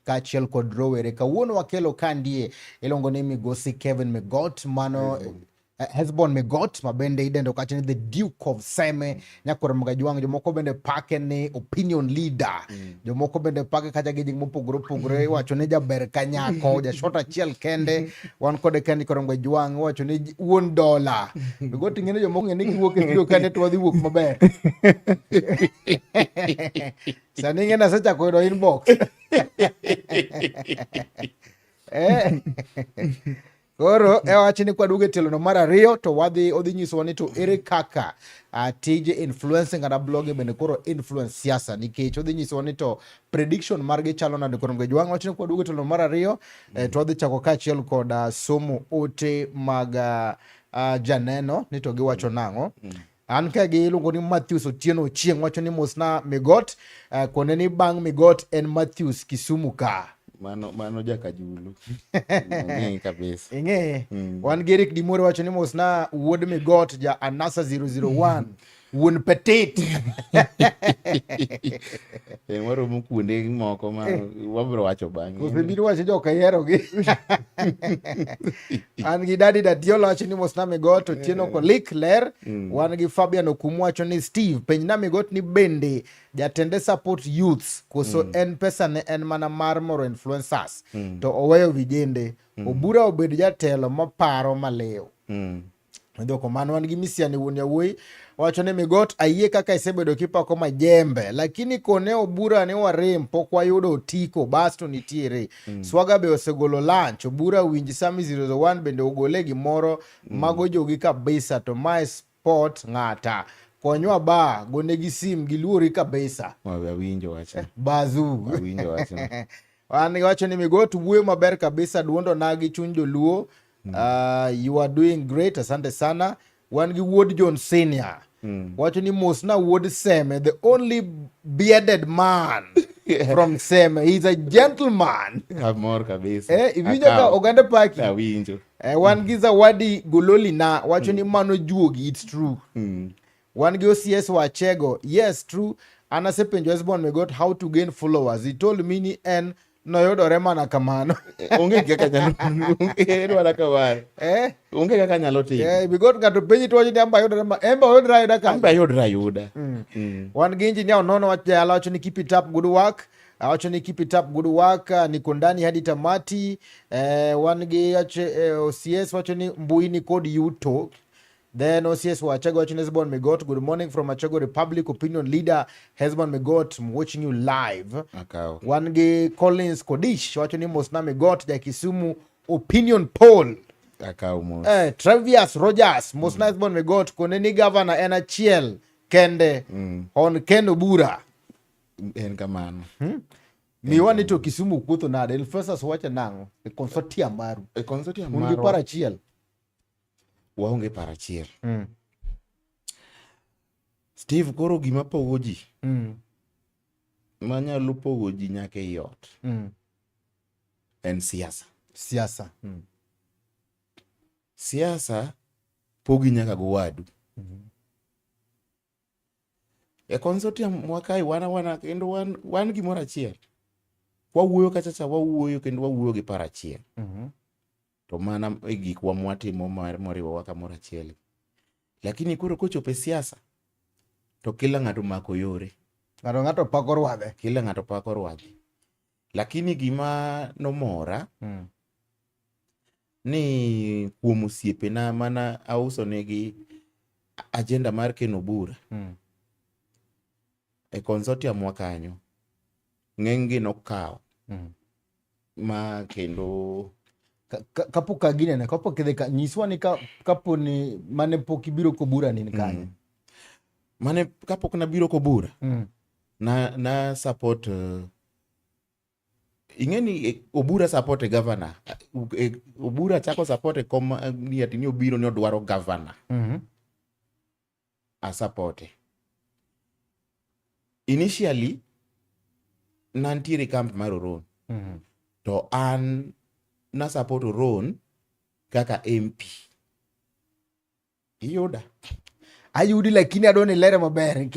Speaker 1: kaachiel kod rowere. Kawuono wakelo kandie iluongo ni migosi Kevin Migot mano Hesbon Migot ma bende idendo kacha ni the Duke of Seme nyakwar Mgajwang'. Jomoko bende pake ni opinion leader, jomoko bende pake kacha gi nying mopogore opogore, iwacho ni jaber kanyako jashot achiel kende wan kode kende kod Mgajwang', iwacho ni wuon dola Migot. Ing'e ni jomoko ng'e ni kiwuok e studio kande to wadhi wuok maber. Sani ing'e ni asechako yudo inbox. Koro e wach ni kwaduogo e tielono mar ariyo to wadhi odhi nyisowa ni to ere kaka tije influencing kata blogging bende koro influence siasa nikech odhi nyisowa ni to prediction margi chalo nade. Koro Mgejwang' wach ni kwaduogo e tielono mar ariyo to wadhi chako kaachiel kod somo ote mag janeno ni to giwacho nang'o. An ka gi iluongo ni Matthews Otieno Ochieng' wacho ni mosna Migot, kone ni bang' Migot en Matthews Kisumu ka.
Speaker 2: Mano jakajulu. Ang'e kabisa.
Speaker 1: Ing'e. Wan gi Eric Dimore wacho ni mosna wuod Migot ja Anasa 001. Wuon Petit.
Speaker 2: Waromo kuonde moko ma wabiro wacho bang'e.
Speaker 1: Koso biro wacho joka yiero gi. An gi Dadi Dadiola wacho ni mosna Migot Otieno Kolik ler. Wan gi Fabian Okumu wacho ni Steve penjna Migot ni bende jatende support youths koso en pesa ne en mana mar moro influencers to oweyo vijende. Obura obed jatelo maparo maliw. Dhoko mano wan gi Misiani wuon yawuoyi wacho ni Migot ayie kaka isebedo kipako majembe lakini kone Obura ni warem pok wayudo otiko bas to nitiere. Swaga be osegolo lunch Obura winj Sami 001 bende ogole gimoro mago jogi kabisa to mae sport ng'ata konywa ba gonegi sim giluori kabisa.
Speaker 2: Awinjo wachno.
Speaker 1: Bazu.
Speaker 2: Awinjo wachno.
Speaker 1: An wacho ni Migot wuoyo maber kabisa duondo nagi chuny joluo. You are doing great, asante sana. Wan gi wuod John Senior. Wacho ni mosna wuod Seme, the only bearded man from Seme. He's a gentleman.
Speaker 2: Amor kabisa.
Speaker 1: Iwinjo ka oganda paki.
Speaker 2: Awinjo.
Speaker 1: Wan gi Zawadi Gololi na wacho ni mano juogi, it's true. Wan gi OCS Wachego, yes true. An asepenjo Esbon Migot how to gain followers. He told me ni en noyudore mana kamano.
Speaker 2: Onge kaka nyalo onge mana kamano. Onge kaka nyalo timo.
Speaker 1: Migot ng'ato penji to wacho ni amba yudore ma emba oyudore ayuda kanyo.
Speaker 2: Amba yudore ayuda.
Speaker 1: Wan gi engineer Onono wacho jayala wacho ni keep it up good work. Wacho ni keep it up good work, niko ndani hadi tamati. Wan gi OCS wacho ni mbui ni kod yuto. Then OCS Wachago wacho ni Hesbon Migot, good morning from Achego Republic, opinion leader Hesbon Migot, I'm watching you live.
Speaker 2: Akao.
Speaker 1: Wan gi Collins Kodish wacho ni Mosna Migot ja Kisumu opinion poll.
Speaker 2: Akao mos.
Speaker 1: Travius Rogers, Mosna Hesbon Migot, kone ni governor en achiel kende. On Ken Obura.
Speaker 2: En kamano.
Speaker 1: Miwa ni to Kisumu kuotho nade? Influencers wacho nang'o? E consortium maru.
Speaker 2: E consortium
Speaker 1: Un gi
Speaker 2: marwa.
Speaker 1: paro achiel.
Speaker 2: Waonge paro achiel. Steve, koro gima pogo ji. Manyalo pogo ji nyaka ei ot. En siasa.
Speaker 1: Siasa.
Speaker 2: Siasa pogi nyaka go wadu. E consortium mwakae wana kendo wan gimoro achiel. Wawuoyo kacha cha wawuoyo kendo wawuoyo gi paro achiel. To mana e gikwa mwatimo moriwowa kamoro achiel. Lakini koro kochopo e siasa to kila ng'ato mako yore.
Speaker 1: Ng'ato ng'ato pako rwadhe.
Speaker 2: Kila ng'ato pako rwadhe. Lakini gima nomora ni kuom osiepena mana auso negi agenda mar Ken Obura. E consortium wa kanyo ng'eny gi nokawo. Ma kendo
Speaker 1: Kapok ka ginene, kapok idhi ka, nyiswa ni kapo ni mane pok ibiro kobura ni kanye.
Speaker 2: Mane kapok nabiro kobura, na support, ing'e ni Obura support e governor. Obura chako support e kom ni ati ni obiro ni odwaro governor. A support. Initially nantiere camp mar Oron. To an na support Oron kaka MP. Iyuda?
Speaker 1: Ayudi lakini adwa ni lere maber.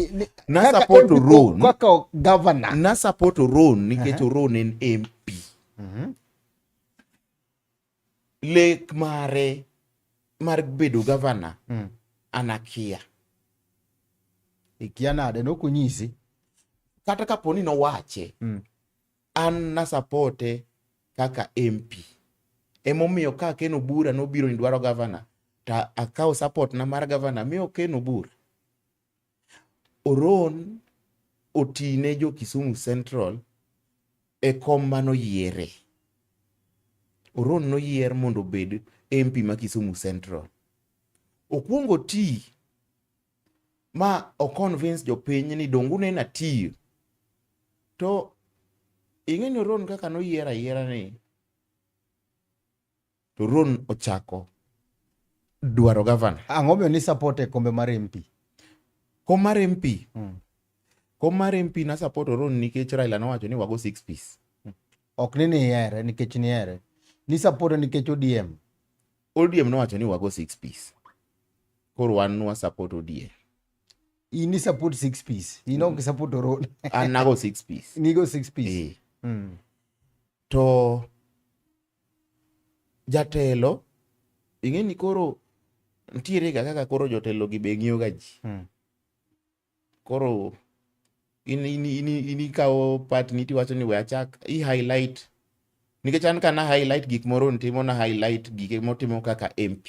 Speaker 2: Na
Speaker 1: Kaka
Speaker 2: support
Speaker 1: MP
Speaker 2: Oron.
Speaker 1: Kaka governor.
Speaker 2: Na support Oron nikech Oron en MP. Lek mare mar bedo governor an akia.
Speaker 1: Ikia nade nokonyisi?
Speaker 2: Kata kapo ni nowache, an na supporte kaka MP. Emomiyo ka Ken Obura nobiro ni dwaro governor, ta akawo support na mar governor miyo Ken Obura. Oron otine jo Kisumu Central e kom manoyiere. Oron noyier mondo obed MP ma Kisumu Central. Okwongo ti ma o convince jopiny ni dongu neno atiyo. To ing'e ni Oron kaka noyier ayiera ni to Ron ochako dwaro gavana.
Speaker 1: Ang'o miyo ni support e kombe mar MP?
Speaker 2: Kom mar MP. Kom mar MP na support Oron nikech Raila nowacho ni wago six piece.
Speaker 1: Ok ni nihere nikech nihere. Ni support nikech ODM.
Speaker 2: ODM nowacho ni wago six piece. Koro wan nwa support ODM.
Speaker 1: In ni support six piece. In ok support Oron.
Speaker 2: An nago six piece.
Speaker 1: Nigo six piece.
Speaker 2: Eh. To jatelo ing'e ni koro nitiere ga kaka koro jotelo gi be ng'iyo ga ji. Koro in in in in ikawo part ni tiwacho ni we achak i highlight nikech an kana highlight gik moro ntimo na highlight gike motimo kaka MP.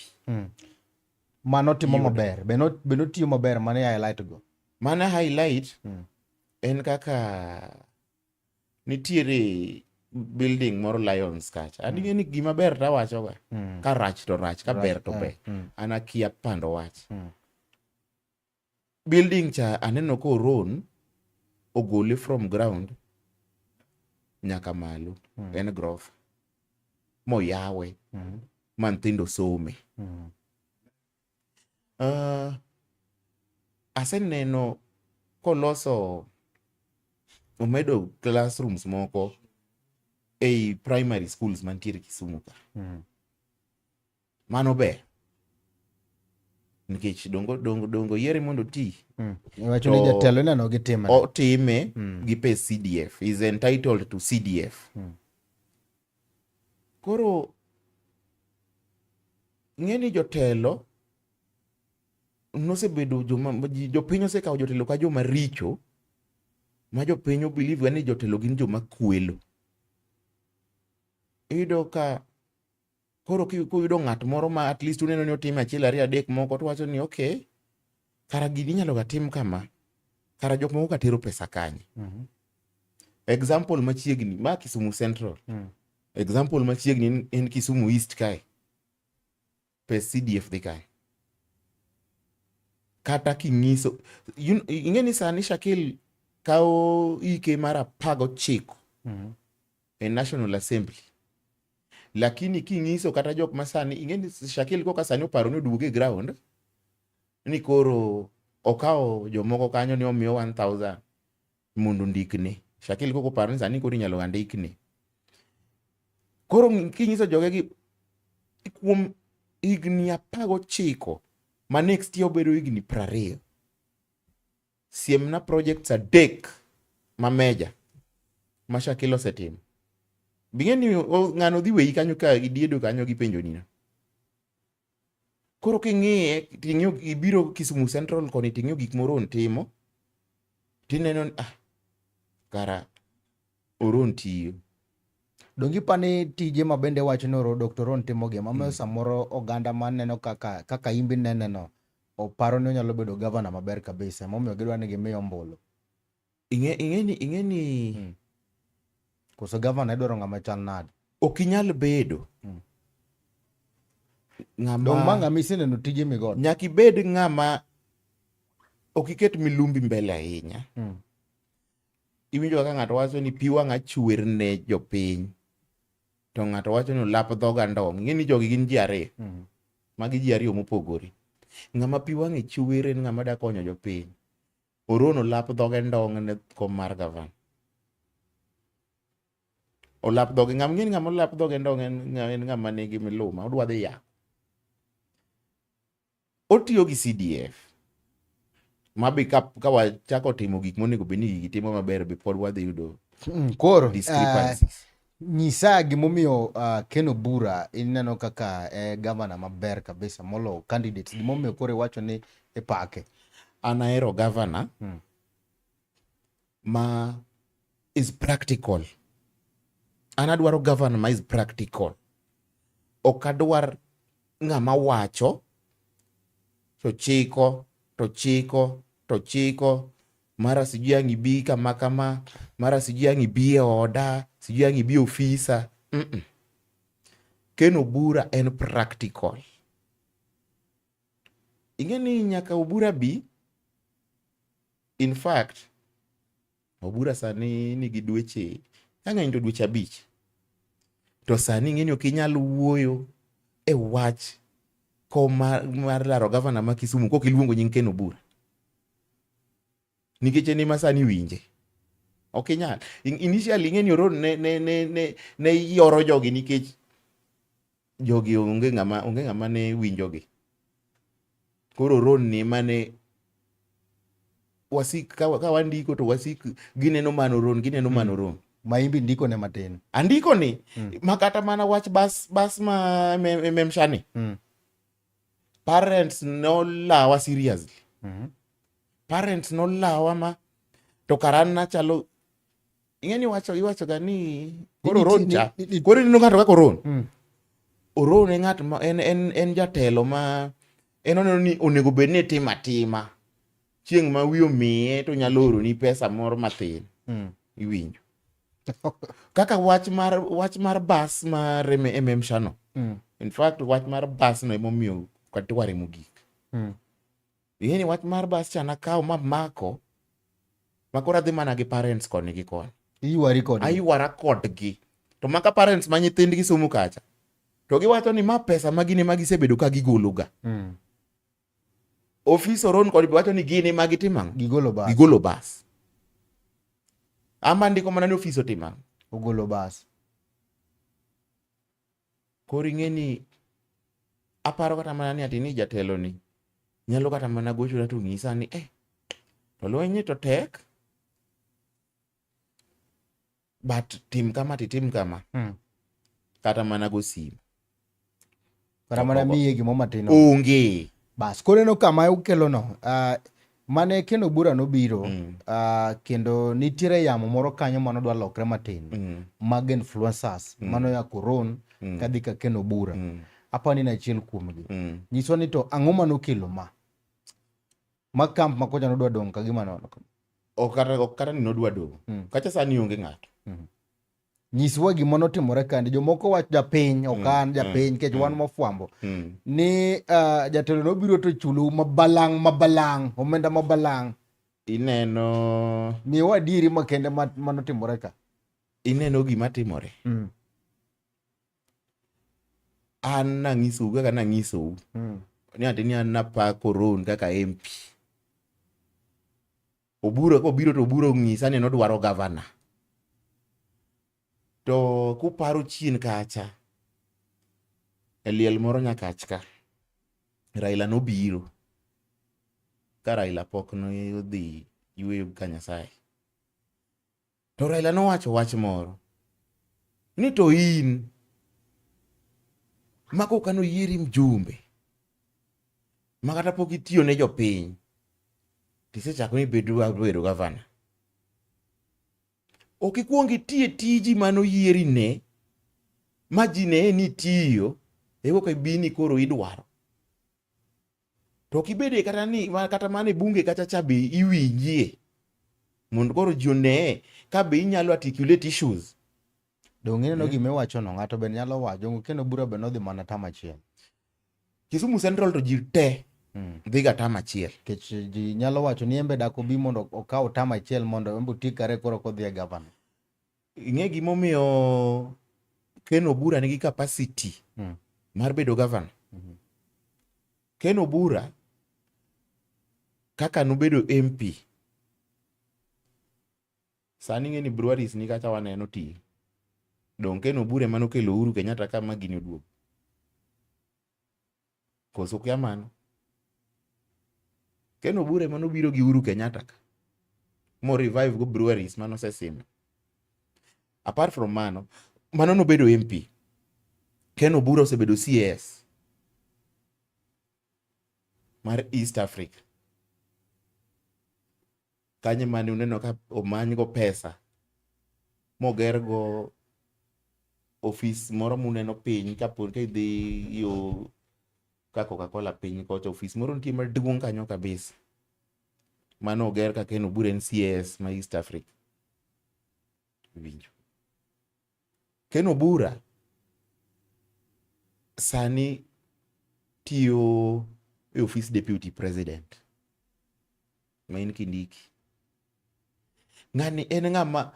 Speaker 1: Mano timo
Speaker 2: Yudo.
Speaker 1: maber. Be notiyo maber mane highlight go.
Speaker 2: Mana highlight en kaka nitiere building moro Lions kacha. An ing'e ni gima ber tawacho ga. Ka rach to rach, ka ber to ber. An akia pando wach. Building cha aneno ka Oron ogole from ground nyaka malo. En grofa. Moyawe ma nyithindo some. Aseneno koloso omedo classrooms moko ei primary schools mantiere Kisumu ka. Mano ber. Nikech dongo dongo dongo yiere mondo oti.
Speaker 1: Iwacho ni jatelo ineno gi time.
Speaker 2: Otime gi pes CDF. Is entitled to CDF. Koro ng'e ni jotelo nosebedo joma jopiny osekawo jotelo ka joma richo ma jopiny obelieve ni jotelo gin joma kwelo. Iyudo ka koro kiyudo ng'at moro ma at least uneno ni otime achiel ariyo adek moko to wacho ni okay, kara gini inyalo ga tim kama, kara jok moko ka tero pesa kanye. Example machiegni ma Kisumu Central. Example machiegni en Kisumu East kae. Pes CDF dhi kae. Kata king'iso ing'e ni sani Shakil kawo ike mar 19 e National Assembly. Lakini king'iso kata jok ma sani ing'e ni Shakil koka sani oparo ni oduogo e ground ni koro okawo jomoko kanyo ni omiyo 1000 mondo ondikne. Shakil koko oparo ni sani koro inyalo andikne. Koro kinyiso jogegi kuom higni 19 ma next year obedo higni 20. Siemna projects 3 ma meja ma Shakil osetimo. Bing'e ni ng'ano dhi weyi kanyo ka idiedo kanyo gi penjo nino. Koro king'iye ting'iyo ibiro Kisumu Central koni ting'iyo gik moro timo tineno ni kara Oron tiyo.
Speaker 1: Donge ipani tije ma bende wacho ni Dr. Oron timo gi mamiyo samoro oganda maneno kaka kaka imbi nene no oparo ni onyalo bedo gavana maber kabisa momiyo gidwa ni gimiye ombulu.
Speaker 2: Ing'e ni
Speaker 1: Koso gavana idwaro ng'ama chal nade?
Speaker 2: Ok inyal bedo ng'ama
Speaker 1: Dong' ma ng'ama iseneno tije migodo.
Speaker 2: Nyaka ibed ng'ama ok iket milumbi mbele ahinya. Iwinjo kaka ng'ato wacho ni pi wang'a chwer ne jopiny. To ng'ato wacho ni olap dhoga ndong'. Ing'e ni jogi gin ji ariyo. Magi ji ariyo mopogore. Ng'ama pi wang'e chwer en ng'ama da konyo jopiny. Oron olap dhoge ndong' ne kom mar gavana. Olap dhoge ng'ama ng'e ni ng'ama olap dhoge ndong' en ng'ama nigi miluma odwa dhi yako. Otiyo gi CDF. Ma be ka wachako timo gik monego bed ni gigi timo maber be pod wadhi yudo
Speaker 1: Koro
Speaker 2: discrepancies.
Speaker 1: Nyisa gimomiyo Ken Obura ineno kaka gavana maber kabisa molo candidates. Gimomiyo koro iwacho ni ipake.
Speaker 2: An ahero gavana ma is practical. An adwaro gavana ma is practical. Ok adwar ng'ama wacho to chiko to chiko to chiko mara sijui ang' ibi kama kama, mara sijui ang' ibi e oda, sijui ang' ibi e ofisa. Ken Obura en practical. Ing'e ni nyaka Obura bi, in fact, Obura sani nigi dweche, ka ng'eny to dweche 5. To sani ing'e ni ok inyal wuoyo e wach kom mar laro gavana ma Kisumu kok iluongo nying Ken Obura. Nikech en ema sani winje. Ok inyal. Initially ing'e ni Oron ne yoro jogi nikech jogi onge ng'ama ne winjogi. Koro Oron ni ema ne wasik ka wandiko to wasik gineno mano Oron, gineno mano Oron.
Speaker 1: Maimbi ndiko ne matin.
Speaker 2: Andiko ni ma kata mana wach bas ma memshani. Parents nolawa seriously. Parents nolawa ma to karan nachalo ing'e ni iwacho ga ni koro Oron cha koro ineno ng'ato kaka Oron. Oron e ng'at ma en jatelo ma en oneno ni onego bed ni itimo atima. Chieng' ma wiye omiye to nyalo oroni pesa moro mathin. Iwinjo. Kaka wach mar bas mar MM Shano. In fact, wach mar bas no emomiyo katware mogik. Ing'e ni wach mar bas cha nakawo mamako ma koro adhi mana gi parents koni gi koni.
Speaker 1: Iywari kodgi.
Speaker 2: Aywara kodgi. To maka parents ma nyithindgi somo kacha. To giwacho ni ma pesa ma gin ema gisebedo ka gigolo ga. Ofis Oron kod wacho ni gin ema gitimo ang'o?
Speaker 1: Gigolo bas.
Speaker 2: Gigolo bas. Ama ndiko mana ni ofis otimo ang'o?
Speaker 1: Ogolo bas.
Speaker 2: Koro ing'e ni aparo kata mana ni ati ni jatelo ni nyalo kata mana gochona to ng'isa ni to lweny ni to tek. But tim kama titim kama. Kata mana go simu.
Speaker 1: Kata mana miye gimo matin.
Speaker 2: Onge.
Speaker 1: Bas, koro ineno kama ukelo no. Mane Ken Obura nobiro, kendo nitiere yamo moro kanyo mano dwa lokre matin. Mag influencers, mano ya Koron, kadhi ka Ken Obura. Apani ni achiel kuomgi. Nyiswa ni to ang'o manokelo ma? Ma camp ma kocha nodwa dong' ka gima nono.
Speaker 2: Ok kata ni nodwa dong'. Kacha sani onge ng'ato.
Speaker 1: Nyiswa gima notimore kande. Jomoko wach japiny, ok an japiny, nikech wan mofwambo. Ni jatelo nobiro to chulo mabalang', mabalang', omenda mabalang'.
Speaker 2: Ineno
Speaker 1: Miwa adieri makende manotimore ka.
Speaker 2: Ineno gima timore. An nang'isou kaka nang'isou. Ni ati ni an napako Oron kaka MP. Obura kobiro to Obura ong'isa ni nodwaro gavana. To kuparo chien kacha, e liel moro Nyakach ka, Raila nobiro. Ka Raila pok nodhi yweyo ka Nyasaye. To Raila nowacho wach moro. Ni to in, ma koka noyieri mjumbe, ma kata pok itiyo ne jopiny, tisechako ni bedo gavana. Ok ikuong iti e tiji manoyieri ne, ma ji ne ni itiyo, e koka ibi ni koro idwaro. To ok ibede kata ni, kata mana e bunge kacha cha be iwinjie. Mondo koro ji one ka be inyalo articulate issues.
Speaker 1: Donge ineno gima iwacho no, ng'ato be nyalo wacho, Ken Obura be nodhi mana tam achiel.
Speaker 2: Kisumu Central to ji te dhi ga tam achiel.
Speaker 1: Nikech ji nyalo wacho ni embe dak obi mondo okaw tam achiel mondo embe oti kare koro kodhi e gavana.
Speaker 2: Ing'e gimomiyo Ken Obura nigi capacity mar bedo gavana? Ken Obura kaka nobedo MP, sani ing'e ni breweries ni kacha waneno tiyo. Dong' Ken Obura ema nokelo Uhuru Kenyatta ka ma gini oduogo. Koso ukia mano? Ken Obura ema nobiro gi Uhuru Kenyatta ka. Mo revive go breweries mane osesim. Apart from mano, mano nobedo MP. Ken Obura osebedo CS mar East Africa. Kanyo mane uneno ka omany go pesa moger go ofis moro muneno piny kapo ka idhi yo ka Coca-Cola piny kocha, ofis moro nitie maduong' kanyo kabisa. Mano oger ka Ken Obura en CS ma East Africa. Winjo. Ken Obura sani tiyo e ofis deputy president ma en Kindiki. Ng'ani en ng'ama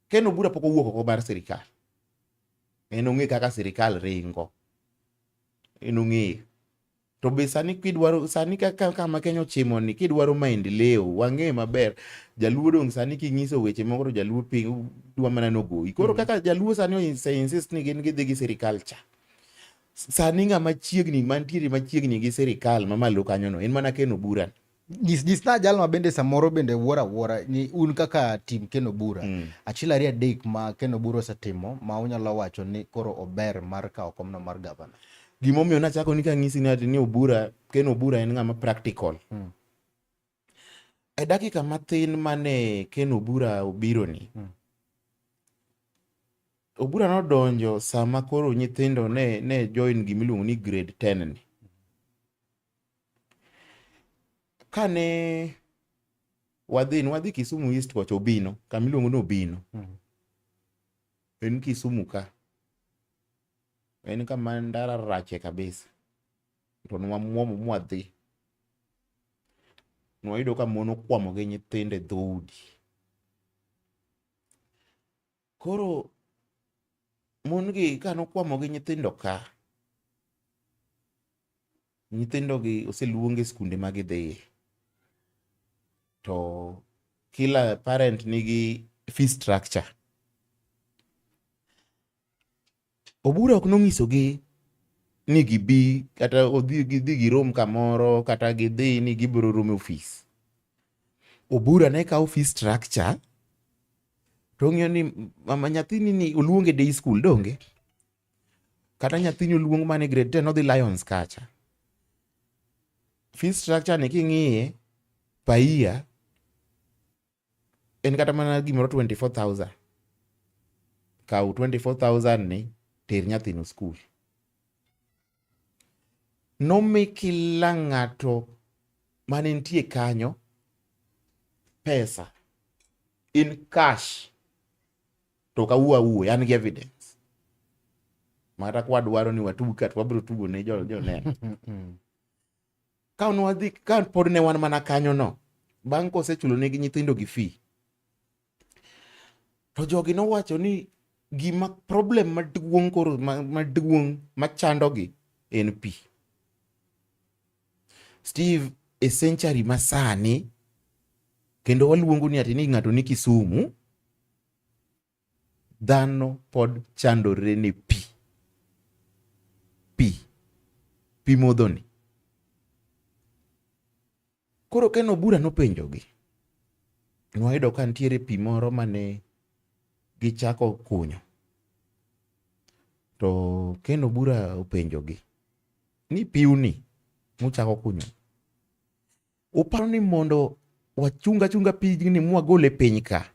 Speaker 2: Ken Obura pok owuok oko mar sirikal. En ong'e kaka sirikal ringo. En ong'eyo. To be sani kidwaro sani kaka kama Kenya ochimo ni kidwaro maendeleo wang'e maber jaluo dong' sani king'iso weche moko to jaluo piny dwa mana nogoyi. Koro kaka jaluo sani ose insist ni gin gidhi gi sirikal cha. Sani ng'ama chiegni mantiere machiegni gi sirikal mamalo kanyono en mana Ken Obura.
Speaker 1: Nyis nyisna jal ma bende samoro bende wuoro awuora ni un kaka tim Ken Obura achiel ariyo adek ma Ken Obura osetimo ma unyalo wacho ni koro ober mar kawo komno mar gavana.
Speaker 2: Gimomiyo nachako ni kang'isi ni ati ni Obura Ken Obura en ng'ama practical. E dakika mathin mane Ken Obura obiro ni Obura nodonjo sama koro nyithindo ne join gimiluongo ni grade 10 ni. Kane wadhi nwadhi Kisumu East kocha Obino, kama iluongo ni Obino. En Kisumu ka. En kama ndara rache kabisa. To nwamuomo mwadhi. Nwayudo ka mon okwamo gi nyithindo e dhoudi. Koro mon gi kanokwamo gi nyithindo ka, nyithindo gi oseluong e skunde ma gidhiye. To kila parent nigi fee structure. Obura ok nonyisogi ni gibi kata odhi gidhi girom kamoro kata gidhi ni gibiro romo e ofis. Obura ne kawo fee structure to ong'iyo ni mama nyathini ni oluonge day school donge? Kata nyathini oluong mana e grade 10 odhi Lions kacha. Fee structure ni king'iye per year en kata mana gimoro 24,000. Kaw 24,000 ni ter nyathino skul. Nomi kila ng'ato mane nitie kanyo pesa in cash to ok awuo awuoya an gi evidence makata kwadwaro ni watug ka to wabiro tugo ne joneno. Ka nwadhi ka pod ne wan mana kanyo no bang' kosechulo negi nyithindo gi fee to jogi nowacho ni gima problem maduong' koro maduong' machandogi en pi. Steve, e century masani kendo waluongo ni ati ni ng'ato ni Kisumu, dhano pod chandore ni pi. Pi. Pi modhoni. Koro Ken Obura nopenjogi. Nwayudo ka nitiere pi moro mane gichako kunyo. To Ken Obura openjogi ni piuni muchako kunyo. Uparo ni mondo wachung achunga pigni mwagole piny ka,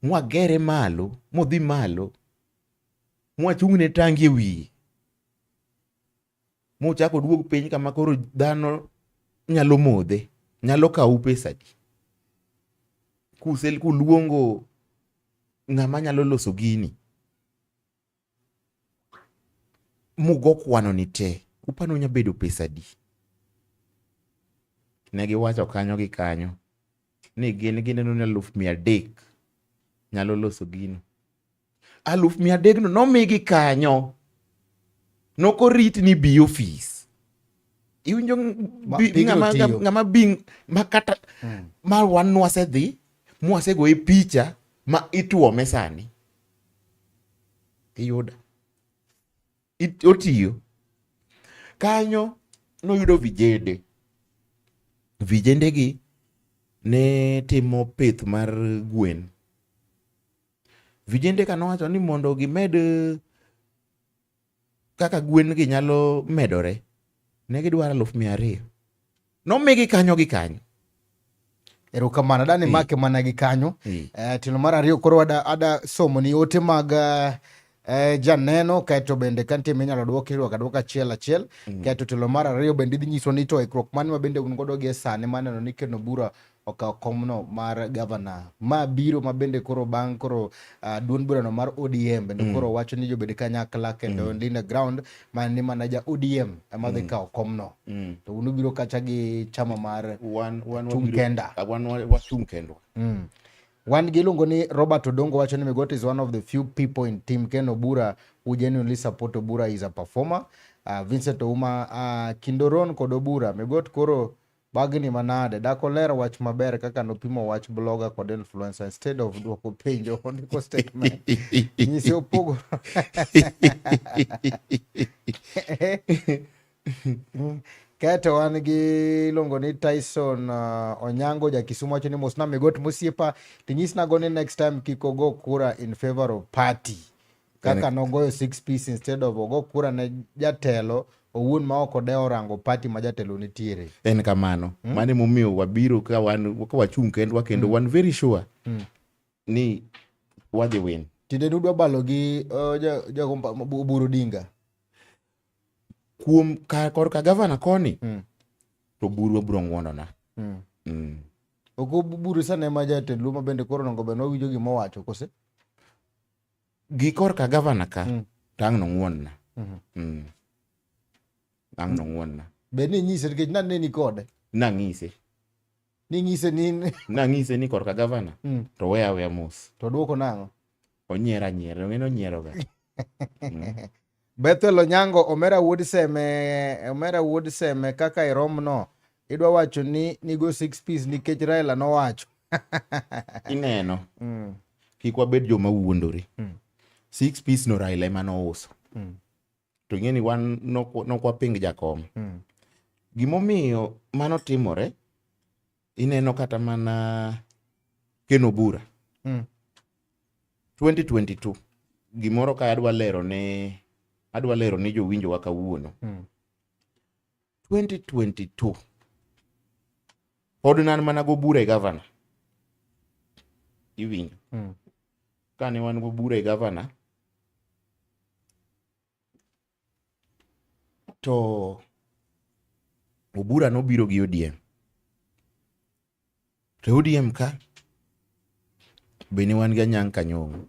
Speaker 2: mwagere malo, modhi malo, mwachungne tangi e wiye, mochak oduog piny kama koro dhano nyalo modhe, nyalo kawu pesa adi? Kusel kuluongo ng'ama nyalo loso gini mugo kwano ni te, upano nya bedo pesa adi? Ne giwacho kanyo gi kanyo ni gin gineno ni 300,000 nyalo loso gino. 300,000 no nomigi kanyo. Nokorit ni bi ofis. Iwinjo ng'ama bi ma kata ma wan nwasedhi mwasegoye picha ma ituome sani. Iyuda. Otiyo. Kanyo noyudo vijende. Vijende gi ne timo pith mar gwen. Vijende ka nowacho ni mondo gimed kaka gwen gi nyalo medore, ne gidwaro 200,000. Nomigi kanyo gi kanyo.
Speaker 1: Erokamano, adani make mana gi kanyo. Tielo mar ariyo koro ada somo ni ote mag janeno, kaeto bende ka nitie minyalo dwoki irwako adwoka achiel achiel. Kaeto tielo mar ariyo bende idhi nyiswa ni to ikruok mane ma bende un godo gie sani maneno ni Ken Obura okaw komno mar gavana ma biro ma bende koro bang' koro duond burano mar ODM bende koro wacho ni jobed kanyakla kendo Linda Ground man ni mana ja ODM ema dhi kawo komno to un ubiro kacha gi chama mar
Speaker 2: wan
Speaker 1: Chung
Speaker 2: wabiro-
Speaker 1: kenda.
Speaker 2: Wan wachung' kendwa.
Speaker 1: Wan gi iluongo ni Robert Odongo wacho ni Migot is one of the few people in team Ken Obura who genuinely support Obura is a performer. Vincent Ouma Kindoron kod Obura Migot koro bagni manade dak oler wach maber kaka nopimo wach blogger kod influencer instead of duoko penjo ondiko statement nyise opogo. Kaeto wan gi iluongo ni Tyson Onyango ja Kisumu wacho ni mosna Migot mosiepa tinyisnago ni next time kik ogo kura in favor of party kaka nogoyo six piece instead of ogo kura ne jatelo owuon ma ok odewo rango party ma jatelo nitiere.
Speaker 2: En kamano. Mano emomiyo wabiro ka wan ka wachung' kendwa kendo wan very sure ni wadhi win.
Speaker 1: Tinde nudwa balo gi Oburu Odinga.
Speaker 2: Kuom ka korka gavana koni to Oburu obiro ng'wonona.
Speaker 1: Ok Oburu sani ema jatend Luo ma bende koro onego bed ni wawinjo gima owacho kose?
Speaker 2: Gi korka gavana ka to ang' nong'wonna. Ang' nong'wonna.
Speaker 1: Be ninyise nikech naneni kode.
Speaker 2: Nang'ise.
Speaker 1: Ning'ise ni
Speaker 2: Nang'ise ni korka gavana to weya aweya mos.
Speaker 1: To duoko nang'o?
Speaker 2: Onyiero anyiera, ong'e ni onyieroga.
Speaker 1: Bethel Onyango Omera wuod Seme, Omera wuod Seme kaka iromno idwa wacho ni nigo six piece nikech Raila nowacho.
Speaker 2: Ineno. Kik wabed joma wuondore. Six piece no Raila ema nouso. To ing'e ni wan nokwaping jakom. Gimomiyo mano timore, ineno kata mana Ken Obura. 2022 gimoro ka adwa lero ne jowinjowa kawuono. 2022 pod nan mana gobura e gavana. Iwinjo? Kane wan gobura e gavana to Obura nobiro gi ODM. To ODM ka be ne wan gi Anyang' Kanyong'o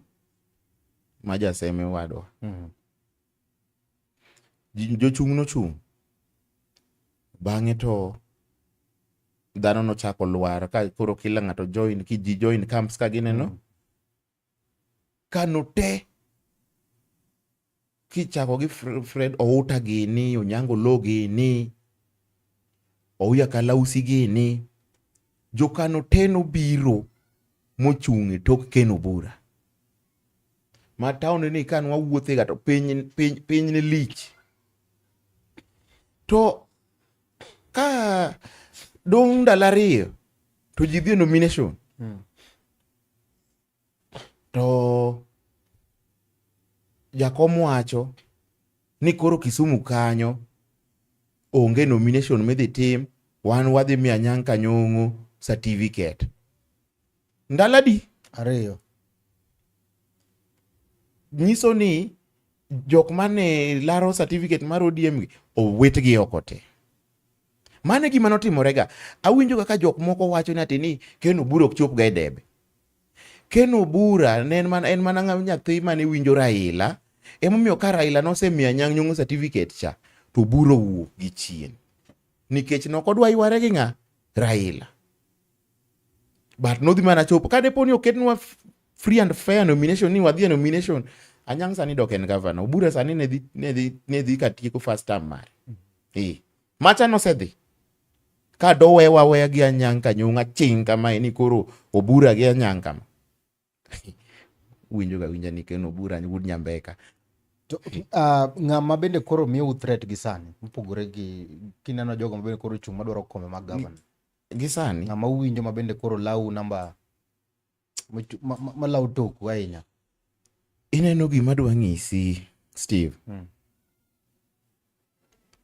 Speaker 2: ma jaseme wadwa. Jochung' nochung'. Bang'e to dhano nochako lwar ka koro kila ng'ato join ki ji join camps ka gineno. Kano te kichako gi Fred Outa gini, Onyango Lo gini, Ouya Kalausi gini, jokano te nobiro mochung' e tok Ken Obura. Ma town ni ka nwawuothe ga to piny ne lich. To ka dong' ndalo ariyo to ji dhi e nomination. To jakom wacho ni koro Kisumu kanyo onge nomination midhi tim, wan wadhi miyo Anyang' Kanyong'o certificate. Ndalo adi?
Speaker 1: Ariyo.
Speaker 2: Nyiso ni jok mane laro certificate mar ODM gi owitgi oko te. Mano e gima notimorega. Awinjo kaka jok moko wacho ni ati ni Ken Obura ok chop ga e debe. Ken Obura ne en mana nyathi mane winjo Raila. Emomiyo ka Raila nosemiyo Anyang' Nyong'o certificate cha, to Obura owuok gi chien. Nikech nokodwa yware gi ng'a? Raila. But nodhi mana chopo. Ka depo ni oketnwa free and fair nomination ni wadhi e nomination, Anyang' sani dok en governor. Obura sani ne dhi ka tieko first term mare. Macha nosedhi. Ka dowewa weya gi Anyang' Kanyong'o aching' kamae ni koro Obura gi Anyang' kama. Winjo ga winja ni Ken Obura wuod Nyambeka.
Speaker 1: To ng'ama bende koro miyou threat gi sani mopogore gi kineno jogo ma bende koro ochung' madwaro kombe mag governor.
Speaker 2: Gi sani?
Speaker 1: Ng'ama uwinjo ma bende koro lawu namba ma lawu toku ahinya.
Speaker 2: Ineno gima adwa ng'isi Steve.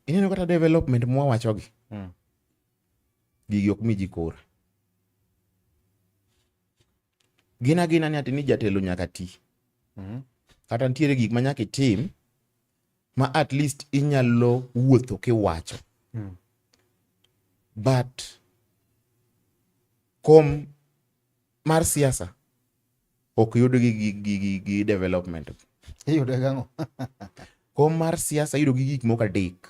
Speaker 2: Ineno kata development mwawachogi. Gigi ok mi ji kura. Gin agina ni ati ni jatelo nyaka ti. Kata nitiere gik ma nyaka itim ma at least inyalo wuotho kiwacho. But Kom mar siasa ok yud gi development.
Speaker 1: Iyude gang'o?
Speaker 2: Kom mar siasa iyudo gi gik moko adek.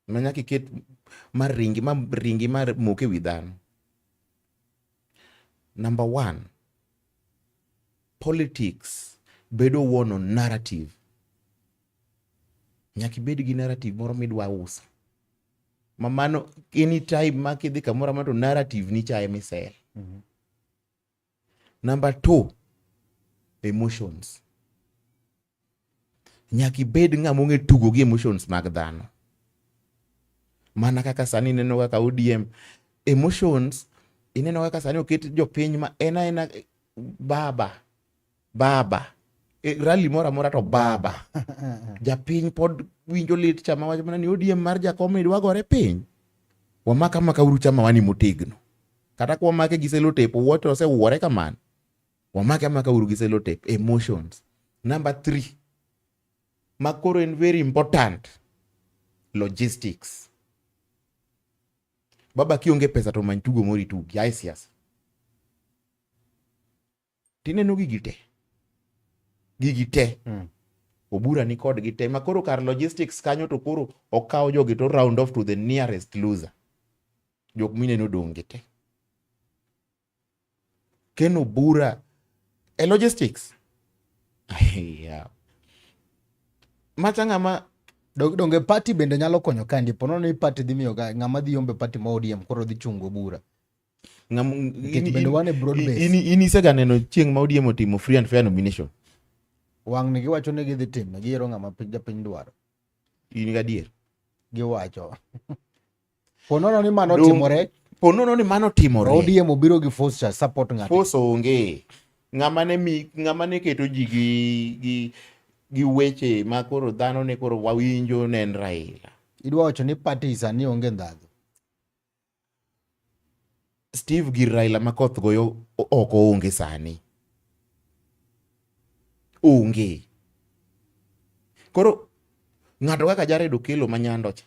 Speaker 2: Ma nyaka iket mar ringi ma ringi mar mok e wi dhano. Number one, politics bedo wuono narrative. Nyaka ibed gi narrative moro midwa uso. Ma mano anytime ma kidhi kamoro amora to narrative ni cha ema isell. Number two, emotions. Nyaka ibed ng'ama ong'e tugo gi emotions mag dhano. Mana kaka sani ineno kaka ODM emotions, ineno kaka sani oket jopiny ma en aena baba baba e, rally moro amora to baba japiny pod winjo lit chama wacho mana ni ODM mar Jakom ni dwa gore piny wamaka maka uru chama wani motegno kata kwa make gi sellotape wote osewuore kamano wamake amaka uru gi sellotape emotions. Number 3 ma koro en very important, logistics. Baba kionge pesa to many tugo moro itugi ae siasa tineno gigi te gigi te. Obura ni kodgi te ma koro kar logistics kanyo to koro okawo jogi to round off to the nearest loser. Jok mineno dong' gi te. Ken Obura e logistics. Yeah. Macha ng'ama
Speaker 1: Donge party bende nyalo konyo kandi ponono ni party dhi miyo ng'ama dhi yombe party ma ODM koro dhi chungo bura. Nikech bende wan e broad base.
Speaker 2: In isega neno chieng' ma ODM otimo free and fair nomination.
Speaker 1: Wang' ni giwacho ni gidhi time, giyiero ng'ama japiny dwaro.
Speaker 2: In gadier?
Speaker 1: Giwacho. Ponono ni mano timore.
Speaker 2: Ponono ni mano timore.
Speaker 1: ODM obiro gi force cha support ng'ato.
Speaker 2: Force onge. Ng'ama ne mi ng'ama ne keto ji gi weche ma koro dhano ne koro wawinjo ne en Raila.
Speaker 1: Idwa wacho ni party sani onge ndhadhu.
Speaker 2: Steve gir Raila ma koth goyo oko onge sani. Onge. Koro ng'ato kaka Jared Okello ma Nyando cha.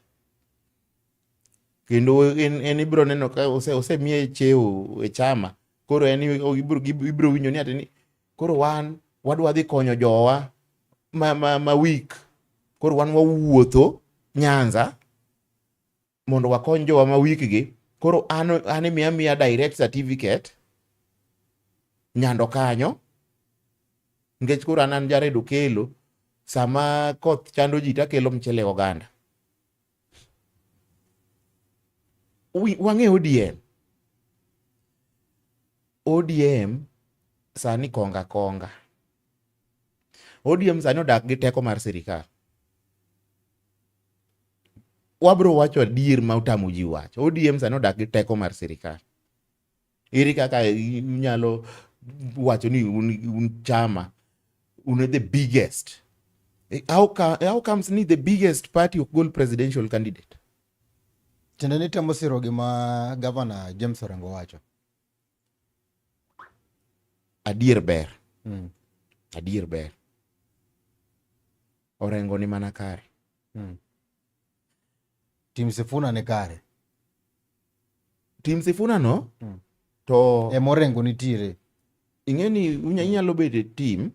Speaker 2: Kendo en ibiro neno ka osemiye cheo e chama. Koro en ibiro winjo ni ati ni koro wan wadwa dhi konyo jowa ma weak. Koro wan wawuotho Nyanza mondo wakony jowa ma weak gi. Koro an imiya miya direct certificate Nyando kanyo. Nikech koro an Jared Okello, sama koth chando ji takelo mchele oganda. Wang'e ODM. ODM sani konga konga. ODM sani odak gi teko mar sirikal. Wabro wacho adier ma otamo ji wacho. ODM sani odak gi teko mar sirikal. Ere kaka inyalo wacho ni un chama, un the biggest. How comes ni the biggest party ok gol presidential candidate?
Speaker 1: Tiende ni temo siro gima Governor James Orengo wacho.
Speaker 2: Adier ber. Adier ber. Orengo ni mana kare.
Speaker 1: Tim Sifuna ni kare.
Speaker 2: Tim Sifuna no? To
Speaker 1: Ema Orengo nitiere.
Speaker 2: Ing'e ni inyalo bedo e team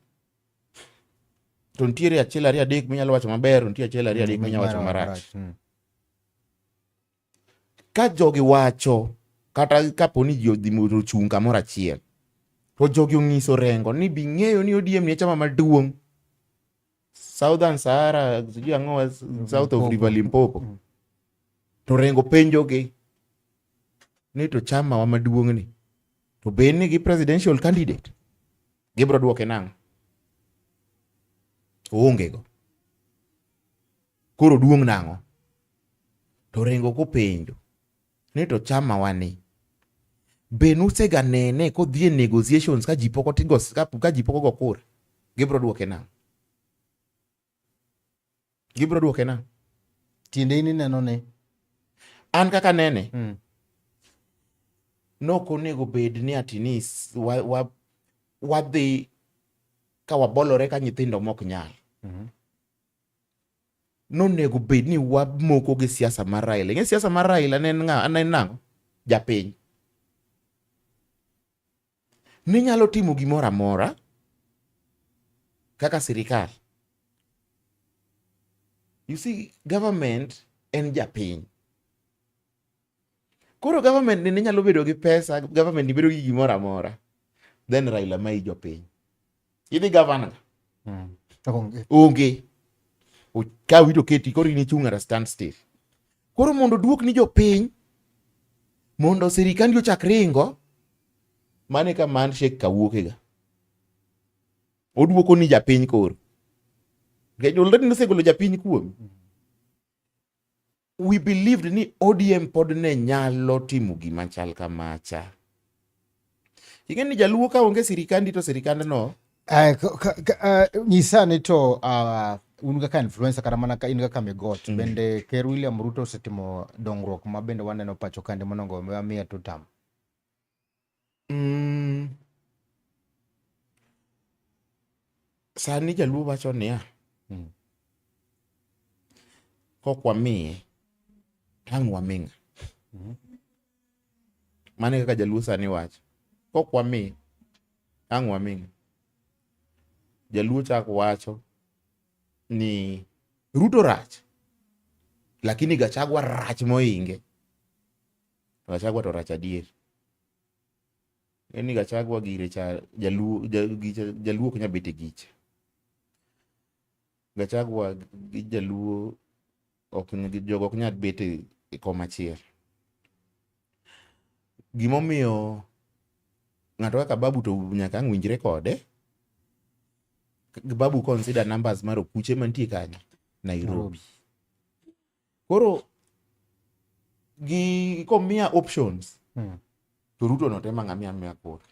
Speaker 2: to nitiere achiel ariyo adek minyalo wacho maber, nitie achiel ariyo adek minyalo wacho marach. Ka jogi wacho kata kapo ni ji odhi mondo ochung' kamoro achiel, to jogi ong'iso Orengo ni bi ng'eyo ni ODM ni e chama maduong' Southern Sahara, sijui ang'o, south of River Limpopo. To Orengo penjogi ni to chama wa maduong' ni to be ni gi presidential candidate? Gibro duoke nang'o? Oonge go. Koro duong' nang'o? To Orengo kopenjo ni to chama wa ni be nusega nene kodhi e negotiations ka ji pok otigo, ka ji pok ogo kura? Gibro duoke nang'o? Gibro duoke nang'o?
Speaker 1: Tiende in ineno ni?
Speaker 2: An kaka nene, nok onego bed ni ati ni wadhi ka wabolore ka nyithindo mok nyal. Nonego bed ni wamoko gi siasa mar Raila. Ing'e siasa mar Raila ne en ng'a, ne en nang'o? Japiny. Ne nyalo timo gimoro amora kaka sirikal. You see, government en japiny. Koro government ni ne nyalo bedo gi pesa, government ni bedo gi gimoro amora. Then Raila mayi jopiny. Idhi governor.
Speaker 1: Onge.
Speaker 2: Onge. Okawi to keti koro in ichung' at a stand still. Koro mondo oduok ni jopiny, mondo sirikandi ochak ringo, mano e kama handshake ka wuokega. Oduoko ni japiny koro. Nikech already nosegolo japiny kuomi. We believed ni ODM pod ne nyalo timo gima chal kamacha. Ing'e ni jaluo ka onge sirikandi to sirikandno
Speaker 1: Nyisa ni to un kaka influencer kata mana in kaka Migot, bende Ker William Ruto osetimo dongruok ma bende waneno pacho kande monego wamiye two term?
Speaker 2: Sani jaluo wacho niya, kok wamiye, tang' waming'a. Mano e kaka jaluo sani wacho. Kok wamiye, ang' waming'a. Jaluo chak wacho ni Ruto rach, lakini Gachagua rach mohinge. Gachagua to rach adier. En ni Gachagua gire cha jaluo, gicha, jaluo ok nyal bet e gicha. Gachagua gi jaluo ok jogo ok nyal bet e kom achiel. Gimomiyo ng'ato kaka Babu to nyaka ang' winjre kode. Babu consider numbers mar okuche mantie kanyo Nairobi. Koro gi komiya options to Ruto no tema ng'amiya miya kura.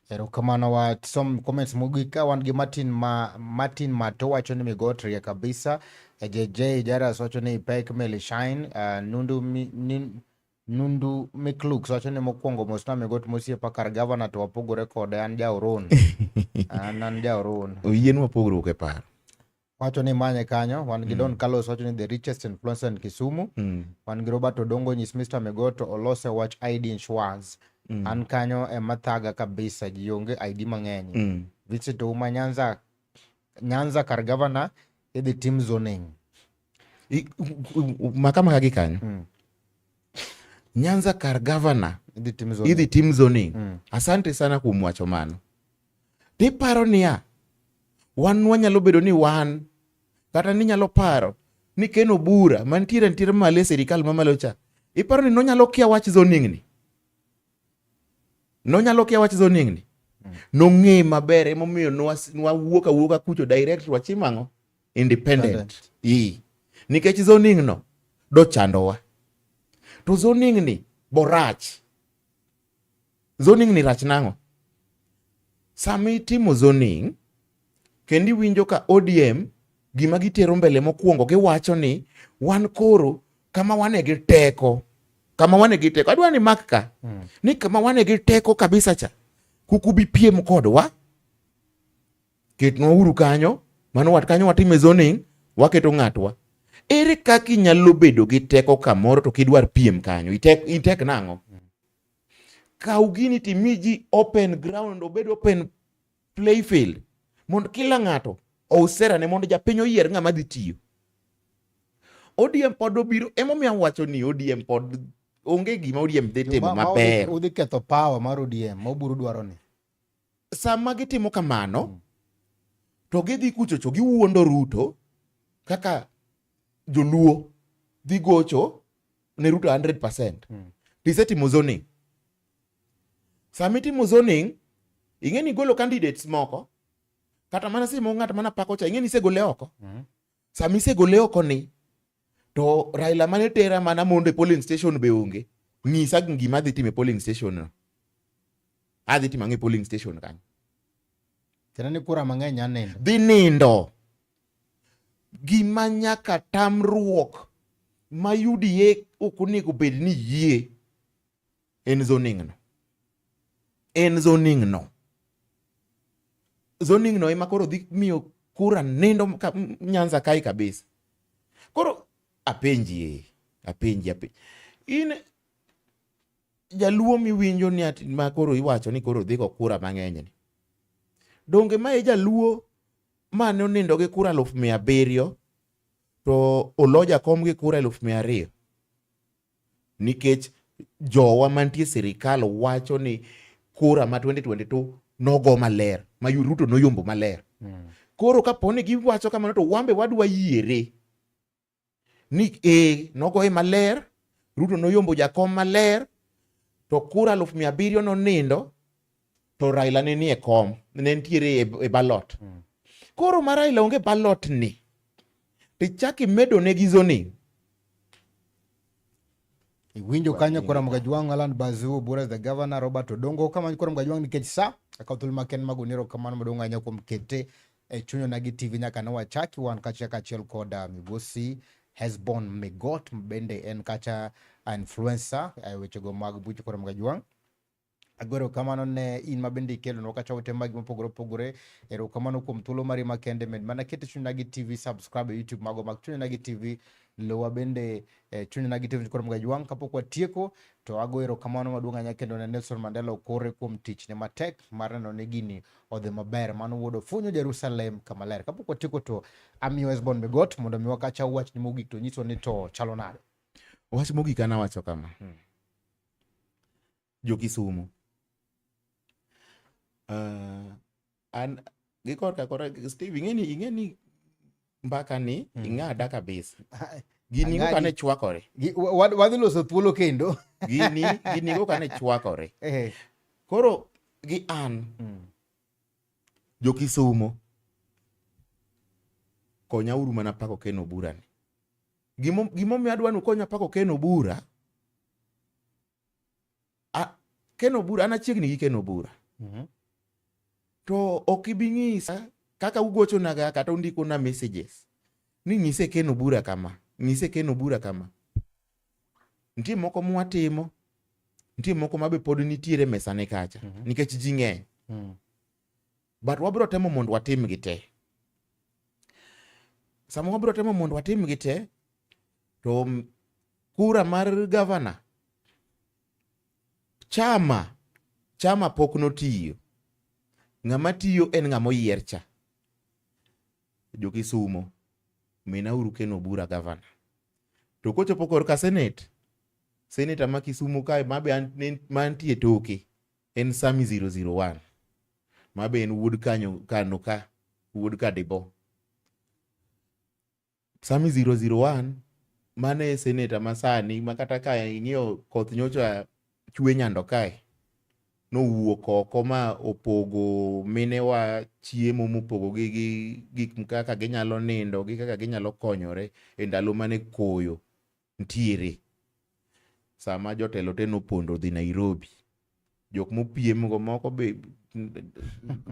Speaker 1: Erokamano wa some comments mogik ka wan gi Martin ma Martin Mato wacho ni Migot rie kabisa. JJ Jaras wacho ni pek Meli Shine. Nundu mi, nin, Nundu Miklux wacho ni mokwongo mosna Migot mosiepa kar gavana to wapogore kode an jaoron. An jaoron.
Speaker 2: Oyienwa pogruok e paro.
Speaker 1: Wacho ni manye kanyo. Wan gi Don Carlos wacho ni the richest influencer in Kisumu. Wan gi Robert Odongo nyis Mr. Migoto olose wach ID insurance. An kanyo ema thaga kabisa, ji onge ID mang'eny. Vincent Ouma Nyanza, Nyanza kar gavana idhi tim zoning.
Speaker 2: Maka maka gi kanyo. Nyanza kar gavana
Speaker 1: Idhi tim zoning.
Speaker 2: Idhi tim zoning. Asante sana kuom wacho mano. Tiparo niya, wan wanyalo bedo ni wan, kata ni nyalo paro ni Ken Obura mantiere ntiere malo e sirikal mamalo cha, iparo ni nonyalo kia wach zoning ni? Nonyalo kia wach zoning ni? Nong'e maber, emomiyo nwawuok awuoka kucho direct wachimo ang'o? Independent. Ii. Nikech zoning no dochandowa. To zoning ni borach. Zoning ni rach nang'o? Sama itimo zoning, kendo iwinjo ka ODM gima gitero mbele mokwongo giwacho ni wan koro kama wane gi teko, kama wane gi teko, adwa ni mak ka, ni kama wane gi teko kabisa cha, kuku bi piem kodwa, ketnwa uru kanyo, mano wat kanyo watime zoning, waketo ng'atwa. Ere kaka inyalo bedo gi teko kamoro to kidwar piem kanyo, itek nang'o? Kaw gini timi ji open ground, obed open playfield, mondo kila ng'ato ous serane mondo japiny oyier ng'ama dhi tiyo. ODM pod obiro, emomiyo awacho ni ODM pod onge gima ODM dhi timo maber.
Speaker 1: Udhi ketho power mar ODM, ma Oburu dwaro ni.
Speaker 2: Sama gitimo kamano, to gidhi kuchocho, giwuondo Ruto kaka joluo dhi gocho ne Ruto 100%. Tisetimo zoning. Sama itimo zoning, ing'e ni igolo candidates moko, kata mana seche moko ng'at mana pako cha, ing'e ni isegole oko. Sama isegole oko ni, to Raila mane tera mana mondo e polling station be onge. Ng'isa gima adhi timo e polling station no. Adhi timo ang'o e polling station kanyo?
Speaker 1: Tiende ni kura mang'eny nya nindo.
Speaker 2: Dhi nindo. Gima nyaka tamruok ma UDA ok onego bed ni yie en zoning no. En zoning no. Zoning no ema koro dhi miyo kura nindo Nyanza kae kabisa. Koro apenji, apenji, apenji. In Jaluo miwinjo ni ati ma koro iwacho ni koro dhi go kura mang'eny ni. Donge ma e jaluo mane onindo gi kura 700,000 to olo jakom gi kura 200,000? Nikech jowa mantie sirikal wacho ni kura ma 2022 nogo maler, ma Ruto noyombo maler. Koro kapo ni giwacho kamano to wambe wadwa yiere ni e nogoye maler, Ruto noyombo jakom maler, to kura 700,000 nonindo to Raila ne nie kom, ne nitiere e ballot. Koro ma Raila onge ballot ni, tichak imedo ne gi zoning.
Speaker 1: Iwinjo kanyo kora Mgajwang' Alan Bazu Obura the governor Robert Odongo kama kora Mgajwang' nikech sa akaw thuolo maken mag onero kamano maduong' ahinya kuom kete e chuny Onagi TV nyaka ne wachaki wan kacha kaachiel kod migosi Hesbon Migot bende en kacha influencer e wechego mag buche kora Mgajwang'. Agoro kamano ne in ma bende ikelonwa kacha ote magi mopogore opogore. Erokamano kuom thuolo mari makende. Med mana kete Chuny Onagi TV, subscribe e YouTube mago mag Chuny Onagi TV, lowa bende Chuny Onagi TV koro Mgajwang'. Kapok watieko to ago erokamano maduong' ahinya kendo ne Nelson Mandela Okore kuom tichne matek mar neno ni gini odhi maber. Mano wuod Ofunyo Jerusalem kamaler. Kapok watieko to amiyo Hesbon Migot mondo miwa kacha wachni mogik to nyiswa ni to chalo nade.
Speaker 2: Wach mogik an awacho kama. Jo Kisumu. An gi korka kora Steve ing'eni mbaka ni ing'ada kabisa. Gini go kane chwakore.
Speaker 1: Wadhi loso thuolo kendo.
Speaker 2: Gini go kane chwakore. Koro gi an jo Kisumu konya uru mana pako Ken Obura ni. Gimomiyo adwa ni ukonya pako Ken Obura. Ken Obura, an achiegni gi Ken Obura. To ok ibi ng'isa kaka ugochonaga kata undikona messages ni nyise Ken Obura kama, nyise Ken Obura kama. Nitie moko mwatimo, nitie moko mabe pod nitiere mesane kacha, nikech ji ng'eny. But wabiro temo mondo watim gi te. Sama wabiro temo mondo watim gi te, to kura mar gavana chama pok notiyo. Ng'ama tiyo en ng'ama oyier cha. Jo Kisumo, minauru Ken Obura gavana. To kochopo korka senate, senator ma Kisumu kae mabe mantie toke en Sami 001. Mabe en wuod kanyo kano ka, wuod Kadibo. Sami 001 mane e senator masani ma kata ka ing'iyo koth nyocha chwe nyando kae nowuok oko ma opogo minewa chiemo mopogo gi gik kaka ginyalo nindo gi kaka ginyalo konyore e ndalo mane koyo ntiere. Sama jotelo te nopondo dhi Nairobi. Jok mopiem go moko be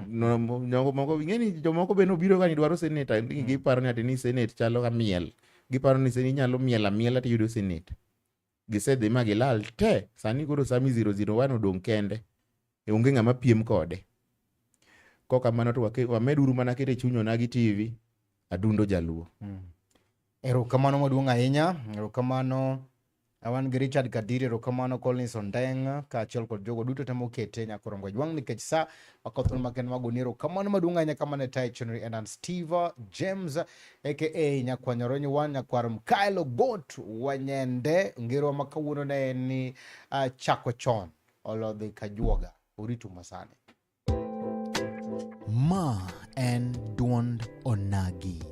Speaker 2: moko ing'eni jomoko be nobiro ka ni dwaro senate, giparo ni ati ni senate chalo ka miel. Giparo ni senate inyalo miel amiela tiyudo senate. Gisedhi ma gilal te. Sani koro Sami 001 odong' kende. Onge ng'ama piem kode. Kokamano to wameduru mana kete Chuny Onagi TV, Adundo Jaluo.
Speaker 1: Erokamano maduong' ahinya. Erokamano wan gi Richard Kadiri, erokamano Collins Ondeng, kaachiel kod jogo duto te mokete nyaka Ojwang' nikech sa wakawo thuolo makende mag goni erokamano maduong' ahinya kama ne tayo chenro en an Steve James aka Nyakwanyoro wan nyakwar Mkaelo Got Wanyende. Ngerowa ma kawuono ne en ni chako chon olodhi kajuoga. Oritu masani.
Speaker 3: Ma en duond Onagi.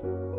Speaker 1: Bye.